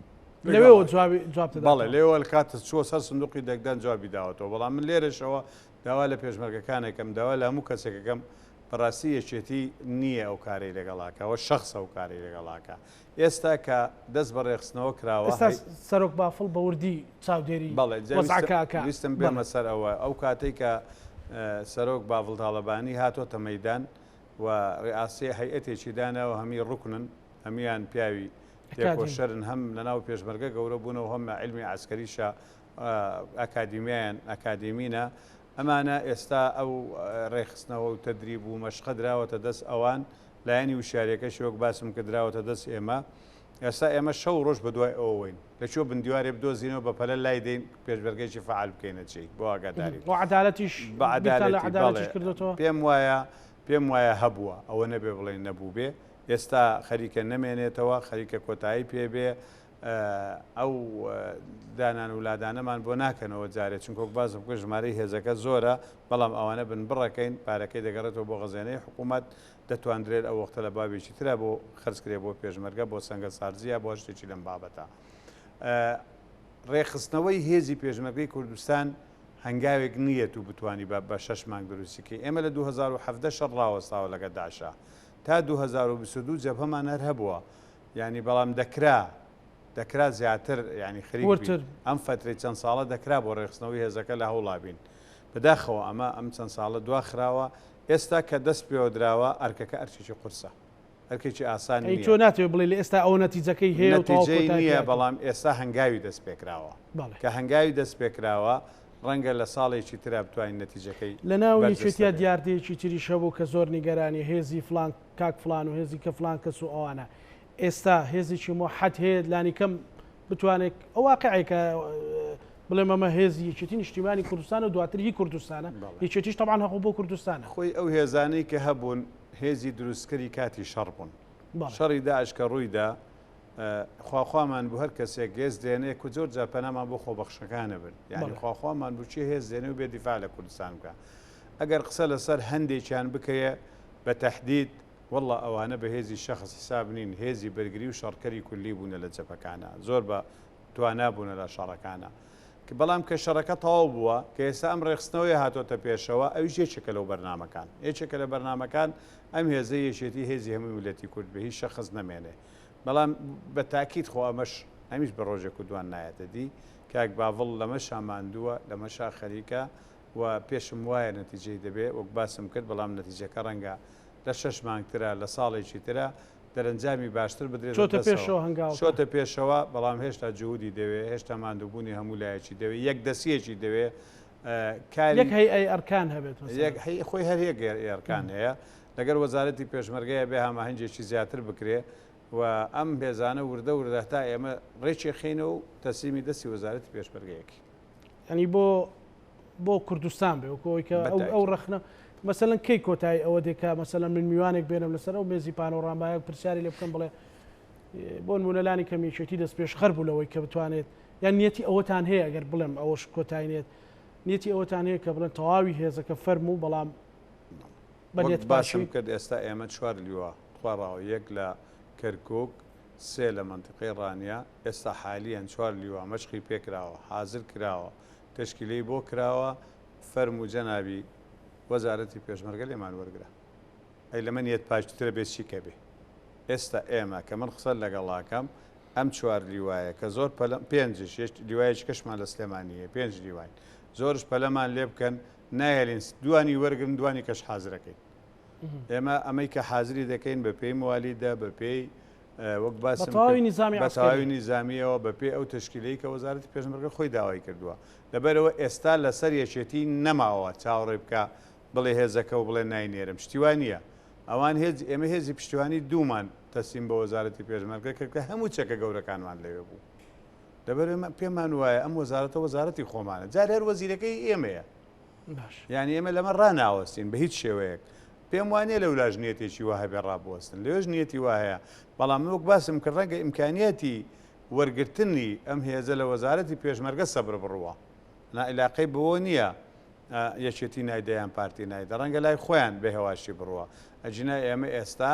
لەوێوە جوابی جوابت بەڵێ لێوە لە کاتە چووە سەر سندوقی دەنگدان جوابی داوەتەوە بەڵام من لێرەشەوە داوا لە پێشمەرگەکانێکم داوا لە هەموو کەسێکەکەم بەڕاستی یەکێتی نییە ئەو کارەی لەگەڵاکە وە شخص ئەو کارەی لەگەڵاکە ئێستا کە دەست بە ڕێخستنەوە کراوە ئێستا سەرۆک بافڵ بە وردی چاودێری بەڵێ وەزعەکە ئەکا. ویستم بێمە سەر ئەوە ئەو کاتەی کە سەرۆک بافڵ تاڵەبانی هاتۆتە مەیدان و ڕئاسی هەیئەتێکی داناوە هەمی ڕوکنن هەمیان پیاوی تێکۆشەرن هەم لەناو پێشمەرگە گەورە بوونە و هەم عیلمی عەسکەریشە ئەکادیمیایان ئەکادیمینە ئەمانە ئێستا ئەو ڕێکخستنەوە و تەدریب و مەشقە دراوەتە دەست ئەوان لایەنی وشیاریەکەشی وەک باسم کرد دراوەتە دەست ئێمە ئێستا ئێمە شەو ڕۆژ بە دوای ئەوەوەین لە کوێ بندیوارێ بدۆزینەوە بە پەلە لای دەین پێشمەرگەیەکی فەعال بکەینە جێی بۆ ئاگاداری بۆ عەدالەتیش بە بیرتان لە عەدالەتی عەدالەتیش بەڵێ کردۆتەوە؟ پێم وایە پێم وایە هەبووە ئەوە نەبێ بڵێین نەبووبێ ئێستا خەریکە نەمێنێتەوە خەریکە کۆتایی پێ بێ ئەو دانان و لادانەمان بۆ ناکەنەوە جارێ چونکە وەک باسم کرد ژمارەی هێزەکە زۆرە بەڵام ئەوانە بنبڕەکەین پارەکەی دەگەڕێتەوە بۆ غەزێنەی حکوومەت دەتواندرێت ئەو وەختە لە بابێکی ترا بۆ خەرج کرێ بۆ پێشمەرگە بۆ سەنگە سارزیە بۆ شتێکی لەم بابەتە ڕێکخستنەوەی هێزی پێشمەرگەی کوردستان هەنگاوێک نییە تو بتانی بە بە شەش مانگ دروستیکەی ئێمە لە 2017 شەڕ ڕاوەستاوە لەگە داعشا تا 2022 جەبهەمان هەر هەبووە یانی بەڵام دەکرا دەکرا زیاتر یانی خەریک وردتر. بین ئەم فەترەی چەند ساڵە دەکرا بۆ ڕێکخستنەوەی هێزەکە لە هەوڵا بین بەداخەوە ئەمە ئەم چەند ساڵە دواخراوە ئێستا کە دەست پێوە دراوە ئەرکەکە ئەرکێکی قورسە ئەرکێکی ئاسان ئەی نییە تۆ ناتەوێ بڵێی لە ئێستا ئەوە نەتیجەکەی هەیە و تەواو نەتیجەی کۆتای نییە پێ هاتووە؟ بەڵام ئێستا هەنگاوی دەست پێکراوە بەڵێ. کە هەنگاوی دەست پێکراوە ڕەنگە لە ساڵێکی ترا بتوانین نەتیجەکەی لە ناو بەرجەستە یەکێتیا بێ. دیاردەیەکی تریش هەبوو کە زۆر نیگەرانی هێزی فڵان کاک فڵان و هێزی کە فڵان کەس و ئەوانە ئێستا هێزێکی موحەد هەیە لانیکەم بتوانێت ئەو واقعێکە بڵێم ئەمە هێزی یەکێتی نیشتیمانی کوردستان و دواتر هی کوردستانە یەکێتیش تەبعەن هەقو بۆ کوردستانە. خۆی ئەو هێزانەی کە هەبوون هێزی دروستکەری کاتی شەڕ بوون. شەڕی داعش کە ڕوویدا خواخوامان بوو هەر کەسێک هێز دێنێ کو زۆر جار پەنامان بۆ خۆبەخشەکانە بن یانی خواخوامان بوو چی هێز دێنێ و بێ دیفاع لە کوردستان بکە ئەگەر قسە لەسەر هەندێکیان بکەیە بە تەحدید واللە ئەوانە بە هێزی شەخس حساب نین هێزی بەرگری و شەڕکەری کولی بوونە لە جەپەکانا زۆر بە توانا بوونە لە شەڕەکانا بەڵام کە شەڕەکە تەواو بووە کە ئێستا ئەم ڕێکخستنەوەی هاتۆتە پێشەوە ئەویش یەکێکە لەو بەرنامەکان یەکێکە لە بەرنامەکان ئەم هێزەی یەکێتی هێزی هەموو میللەتی کورد بێ هیچ شەخس نەمێنێ بەڵام بە تاکید خۆ ئەمەش ئەمیش بە ڕۆژێک و دوان نایەتە دی کاک باڤڵ لەمەشا ماندووە لەمەشا خەریکە و پێشم وایە نەتیجەی دەبێ وەک باسم کرد بەڵام نەتیجەکە ڕەنگە لە شەش مانگ ترا لە ساڵێکی ترا دەرەنجامی باشتر بدرێتە چۆتە دەستەوە. پێشەوە هەنگاوەکە. چۆتە پێشەوە بەڵام هێشتا جهودی دەوێ هێشتا ماندووبوونی هەموو لایەکی دەوێ یەک دەستیەکی دەوێ کاری یەک هەیئەی ئەرکان هەبێت مەسەلەن. یەک هەی خۆی هەر یەک هەیئەی ئەرکان هەیە لەگەر وەزارەتی پێشمەرگەیە بێ هەماهەنگێکی زیاتر بکرێ و ئەم هێزانە وردە وردە هەتا ئێمە ڕێکی خەینەوە و تەسلیمی دەستی وەزارەتی پێشمەرگەیەکی. یانی بۆ بۆ کوردستان بێ وەکو ئەوەی کە ئەو ئەو ڕەخنە مەسەلەن کەی کۆتایی ئەوە دێ کە مەسەلەن من میوانێک بێنم لەسەر ئەو مێزی پانۆرامایە پرسیاری لێ بکەم بڵێ بۆ نمونە لانی کەم یەکێتی دەست پێشخەر بوو لەوەی کە بتوانێت یان نیەتی ئەوەتان هەیە ئەگەر بڵێم ئەوەش کۆتایی نێت نیەتی ئەوەتان هەیە کە بڵێن تەواوی هێزەکە فەرموو بەڵام بەنیەت باسم کرد ئێستا ئێمە چوار لیوا خواڕاوە یەک لە کەرکک سێ لە مەنتیقەی ڕانیە ئێستا حالیەن چوار لیوا مەشقی پێکراوە حازر کراوە تەشکیلەی بۆ کراوە فەرموو جەنابی وەزارەتی پێشمەرگە لێمان وەرگرە ئەی لەمە نیەت پاکترە بێ چی کە بێ ئێستا ئێمە کە من قسەت لەگەڵاکەم ئەم چوار لیوایە کە زۆر پەلەم پێنجش یەک لیوایەکی کەشمان لە سلێمانی هەیە پێنج لیواین زۆرش پەلەمان لێ بکەن نایەلین دوانی وەرگرن دوانی کەش حازرەکەین ئێمە ئەمەی کە حازری دەکەین بە پێی موالیدە بە پێی وەک باسم بە تەواوی نیزامی بە تەواوی نیزامیەوە بە پێی ئەو تەشکیلەی کە وەزارەتی پێشمەرگە خۆی داوای کردووە لەبەرەوە ئێستا لەسەر یەکێتی نەماوە چاوەڕێ بکە بڵێ هێزەکە و بڵێ ناینێرم شتی وا نییە ئەوان هێز ئێمە هێزی پشتیوانی دوومان تەسلیم بە وەزارەتی پێشمەرگە کرد کە هەموو چەکە گەورەکانمان لەوێ بوو لەبەر ئێمە پێمان وایە ئەم وەزارەتە وەزارەتی خۆمانە جار هەر وەزیرەکەی ئێمەیە باش یعنی ئێمە لەمە ڕاناوەستین بە هیچ شێوەیەک پێم وانە لەولاش نیەتێکی وا هەبێ ڕابوەستن لەوێش نیەتی وا هەیە بەڵام من وەک باسم کرد ڕەنگە ئیمکانیەتی وەرگرتنی ئەم هێزە لە وەزارەتی پێشمەرگە سەبر بڕوە نا ئیلاقەی بەوە نییە یەکێتی نایدە یان پارتی نایدە ڕەنگە لای خۆیان بە هێواشی بڕوە ئەجینا ئێمە ئێستا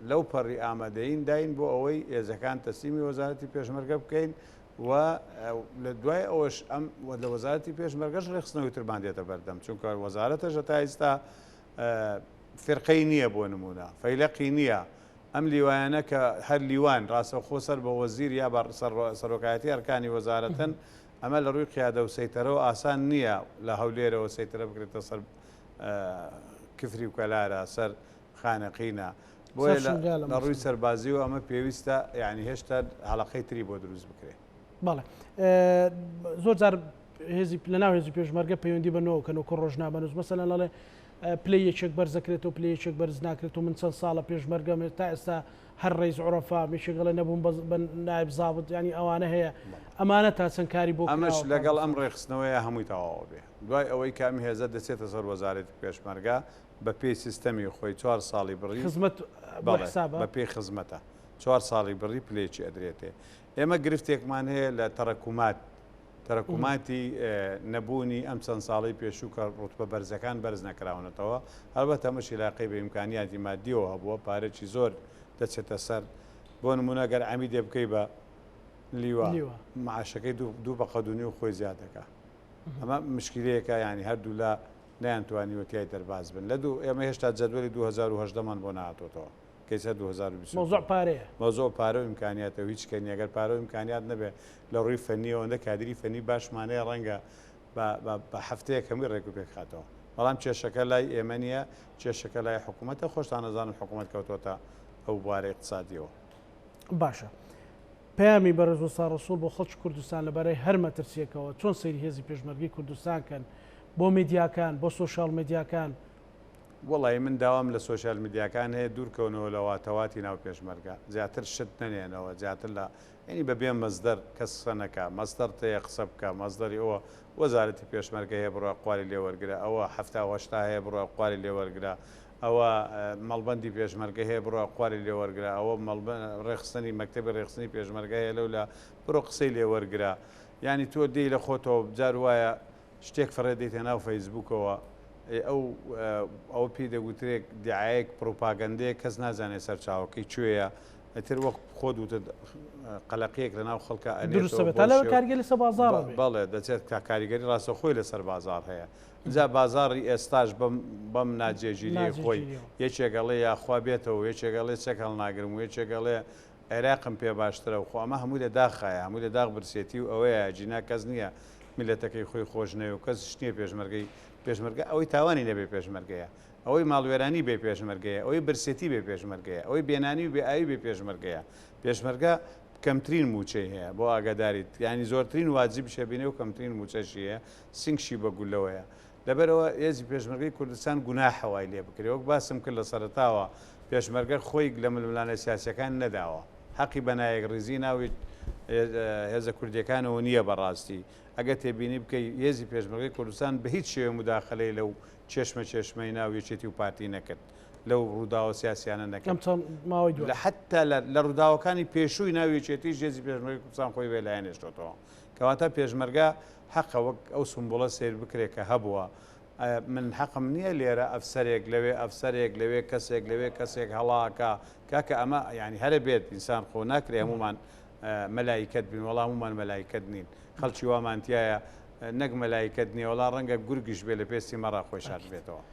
لەو پەڕی ئامادەین داین بۆ ئەوەی هێزەکان تەسلیمی وەزارەتی پێشمەرگە بکەین. و لە دوای ئەوەش ئەم لە وەزارەتی پێشمەرگەش ڕێکخستنەوەی ترمان دێتە بەردەم چونکە وەزارەتەش تا ئیستا فرقەی نییە بۆ نمونە فەیلەقی نییە ئەم لیوایانە کە هەر لیوان ڕاستەوخۆ سەر بە وەزیر یا بە سەرۆکایەتی ئەرکانی وەزارەتن ئەمە لە ڕووی قیادە و سەیتەرەوە ئاسان نییە لە هەولێرەوە سەیتەرە بکرێتە سەر کفری و کەلارە سەر خانەقینە بۆیە لە ڕووی سەربازی و ئەمە پێویستە یعنی هێشتا هەڵەقەی تری بۆ دروست بکرێ. بەڵێ زۆر جار هێزی لە ناو هێزی پێشمەرگە پەیوەندی بە نۆ کەن و ڕۆژنامەنووس مەسەلەن ئەڵێ پلەی یەکێک بەرزەکرێتەوە پلەی یەکێک بەرز ناکرێت و من چەند ساڵە پێشمەرگەم تا ئێستا هەر ڕیز عرفا یەکێک ئەڵێ نەبووم بە نایب زابط ینی ئەوانە هەیە ئەمانە تا چەند کاری بۆ ئەمەش لەگەڵ ئەم ڕێکخستنەوەیە هەمووی تەواوە بێ دوای ئەوەی کە ئەم هێزە دەچێتە سەر وەزارەتی پێشمەرگە بە پێی سیستەمی خۆی چوار ساڵی بڕی خزمەت بۆ حسابە؟ بە پێی خزمەتە چوار ساڵی بڕی پلەیەکی ئەدرێتێ ئێمە گرفتێکمان هەیە لە تەرەکومات تەرەکوماتی نەبوونی ئەم چەند ساڵەی پێشوو کە ڕوتبە بەرزەکان بەرز نەکراونەتەوە هەڵبەت ئەمەش عیلاقەی بە ئیمکانیاتی مادیەوە هەبووە پارەکی زۆر دەچێتە سەر بۆ نمونە گەر عەمیدێ بکەی بە لیوا معاشەکەی دوو بە قەد و نیو خۆی زیاد دەکا ئەمە مشکلەیەکە یانی هەردوولا نەیانتوانیوە تیای دەرباز بن لە دوو ئێمە هێشتا جەدوەلی 2018 مان بۆ نەهاتۆتەوە کەیسە 2022 مەوزوع پارەیە. مەوزوع پارە و ئیمکانیاتە و هیچ کە نیە گەر پارە و ئیمکانیات نەبێ لە ڕووی فەنیەوە ئەوەندە کادری فەنی باشمان هەیە ڕەنگە بە بە بە هەفتەیەک هەمووی ڕێک و پێک خاتەوە بەڵام کێشەکە لای ئێمە نیە کێشەکە لای حکوومەتە خۆشتان ئەزانن حکوومەت کەوتۆتە ئەو بوارە ئیقتسادیەوە. باشە پەیامی بەڕێز وەستا ڕەسوڵ بۆ خەڵکی کوردستان لەبارەی هەر مەترسیەکەوە چۆن سەیری هێزی پێشمەرگەی کوردستان کەن بۆ میدیاکان بۆ سۆشیاڵ میدیاکان؟ وەڵایی من داوام لە سۆشیال میدیاکان هەیە دوور کەونەوە لە واتەواتی ناو پێشمەرگە زیاتر شت نەنێنەوە زیاتر لە یانی بە بێ مەسدەر کەس قسە نەکا مەسدەرت هەیە قسە بکە مەسدەری ئەوە وەزارەتی پێشمەرگە هەیە بڕۆ قواری لێ وەرگرە ئەوە 70 و 80 هەیە بڕۆ قواری لێ وەرگرە ئەوە مەڵبەندی پێشمەرگە هەیە بڕۆ قواری لێ وەرگرە ئەوە ڕێکخستنی مەکتەبی ڕێکخستنی پێشمەرگە هەیە لەولا بڕۆ قسەی لێ وەرگرە یانی تۆ دێی لە خۆتەوە جار وایە شتێک فڕێ دەیتە ناو فەیسبووکەوە ئەو ئەوە پێی دەگوترێک دیعایەک پڕوپاگەندەیەک کەس نازانێت سەرچاوەکەی کوێیە ئیتر وەک خۆت وتت قەلەقیەک لە ناو خەڵکا ئەنێتەوە بۆ شێوە کاریگەری لەسەر بازاڕ هەبێ. بەڵێ دەچێت کە کاریگەری ڕاستەوخۆی لەسەر بازاڕ هەیە ئینجا بازاڕی ئێستاش بەم بەم ناجێگیریەی خۆی یەکێک ئەڵێ یاخوا بێتەوە یەکێک ئەڵێ چەک هەڵناگرم و یەکێک ئەڵێ عێراقم پێ باشترە و خۆ ئەمە هەمووی لە داخایە هەمووی لە داخ برسێتی و ئەوەیە جینا کەس نییە میللەتەکەی خۆی خۆش نەوێ و کەسیش نییە پێشمەرگەی پێشمەرگە ئەوەی تاوانی نەبێ پێشمەرگەیە ئەوەی ماڵوێرانی بێ پێشمەرگەیە، ئەوەی برسێتی بێ پێشمەرگەیە، ئەوەی بێنانی و بێ ئاوی بێ پێشمەرگەیە. پێشمەرگە کەمترین مووچەی هەیە، بۆ ئاگاداریت، یانی زۆرترین واجبیش ئەبینێ و کەمترین مووچەشی هەیە، سنگشی بە گوللەوەیە. لەبەرئەوە هێزی پێشمەرگەی کوردستان گوناحە وای لێ بکرێ. وەک باسم کرد لە سەرەتاوە پێشمەرگە خۆی لە ململانێ سیاسییەکان نەداوە. حەقی بە نایەکڕیزی ناو هێزە کوردییەکانەوە نییە بە ڕاستی. ئەگەر تێبینی بکەی هێزی پێشمەرگەی کوردستان بە هیچ شێوەیە موداخەلەی لەو چێشمە چێشمەی ناو یەکێتی و پارتی نەکرد لەو ڕووداوە سیاسیانە نەکرد. ئەم چەند ماوەی دوای. لە حەتتا لە لە ڕووداوەکانی پێشووی ناو یەکێتیش هێزی پێشمەرگەی کوردستان خۆی بێ لایەن هێشتۆتەوە. کەواتە پێشمەرگە حەقە وەک ئەو سومبوڵە سەیر بکرێ کە هەبووە. من حەقم نییە لێرە ئەفسەرێک لەوێ ئەفسەرێک لەوێ کەسێک لەوێ کەسێک هەڵاکا کاکە ئەمە یانی هەرە بێت ئینسان خۆ ناکرێ هەموومان مەلایکەت بین وەڵا هەموومان مەلایکەت نین خەڵکی وامان تیایە نەک مەلایکەت نیە وەڵا ڕەنگە گورگیش بێ لە پێستی مەڕا خۆی شاردبێتەوە.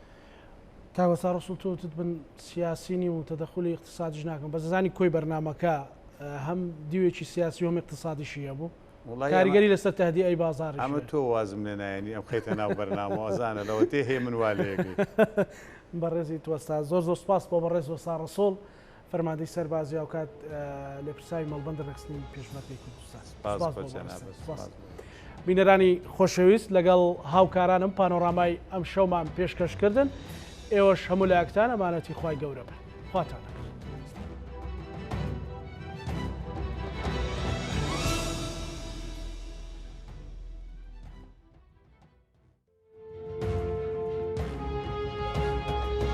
کاک وەستا ڕەسوڵ تۆ وتت من سیاسی نیم و تەدەخولی ئیقتسادیش ناکەم بەس دەزانی کۆی بەرنامەکە هەم دیوێکی سیاسی و هەم ئیقتسادیشی هەبوو کاریگەری لەسەر تەهدیئەی بازاڕیش ئەمە تۆ وازم لێ نایەنی ئەم خەیتە ناو بەرنامەوە زانە لەوە تێ هەیە من وا لێگەی. بەڕێزیت وەستا زۆر زۆر سپاس بۆ بەڕێز وەستا ڕەسوڵ. فەرماندەی سەربازی هاوکات لێپرسراوی مەڵبەندی ڕێکخستنی پێشمەرگەی کوردستان. سپاس بۆ جەنابت. سپاس. بینەرانی خۆشەویست لەگەڵ هاوکارانم پانۆرامای ئەمشەومان پێشکەش کردن. ئێوەش هەموو لایەکتان ئەمانەتی خوای گەورە بن. خواتان لەگەڵ.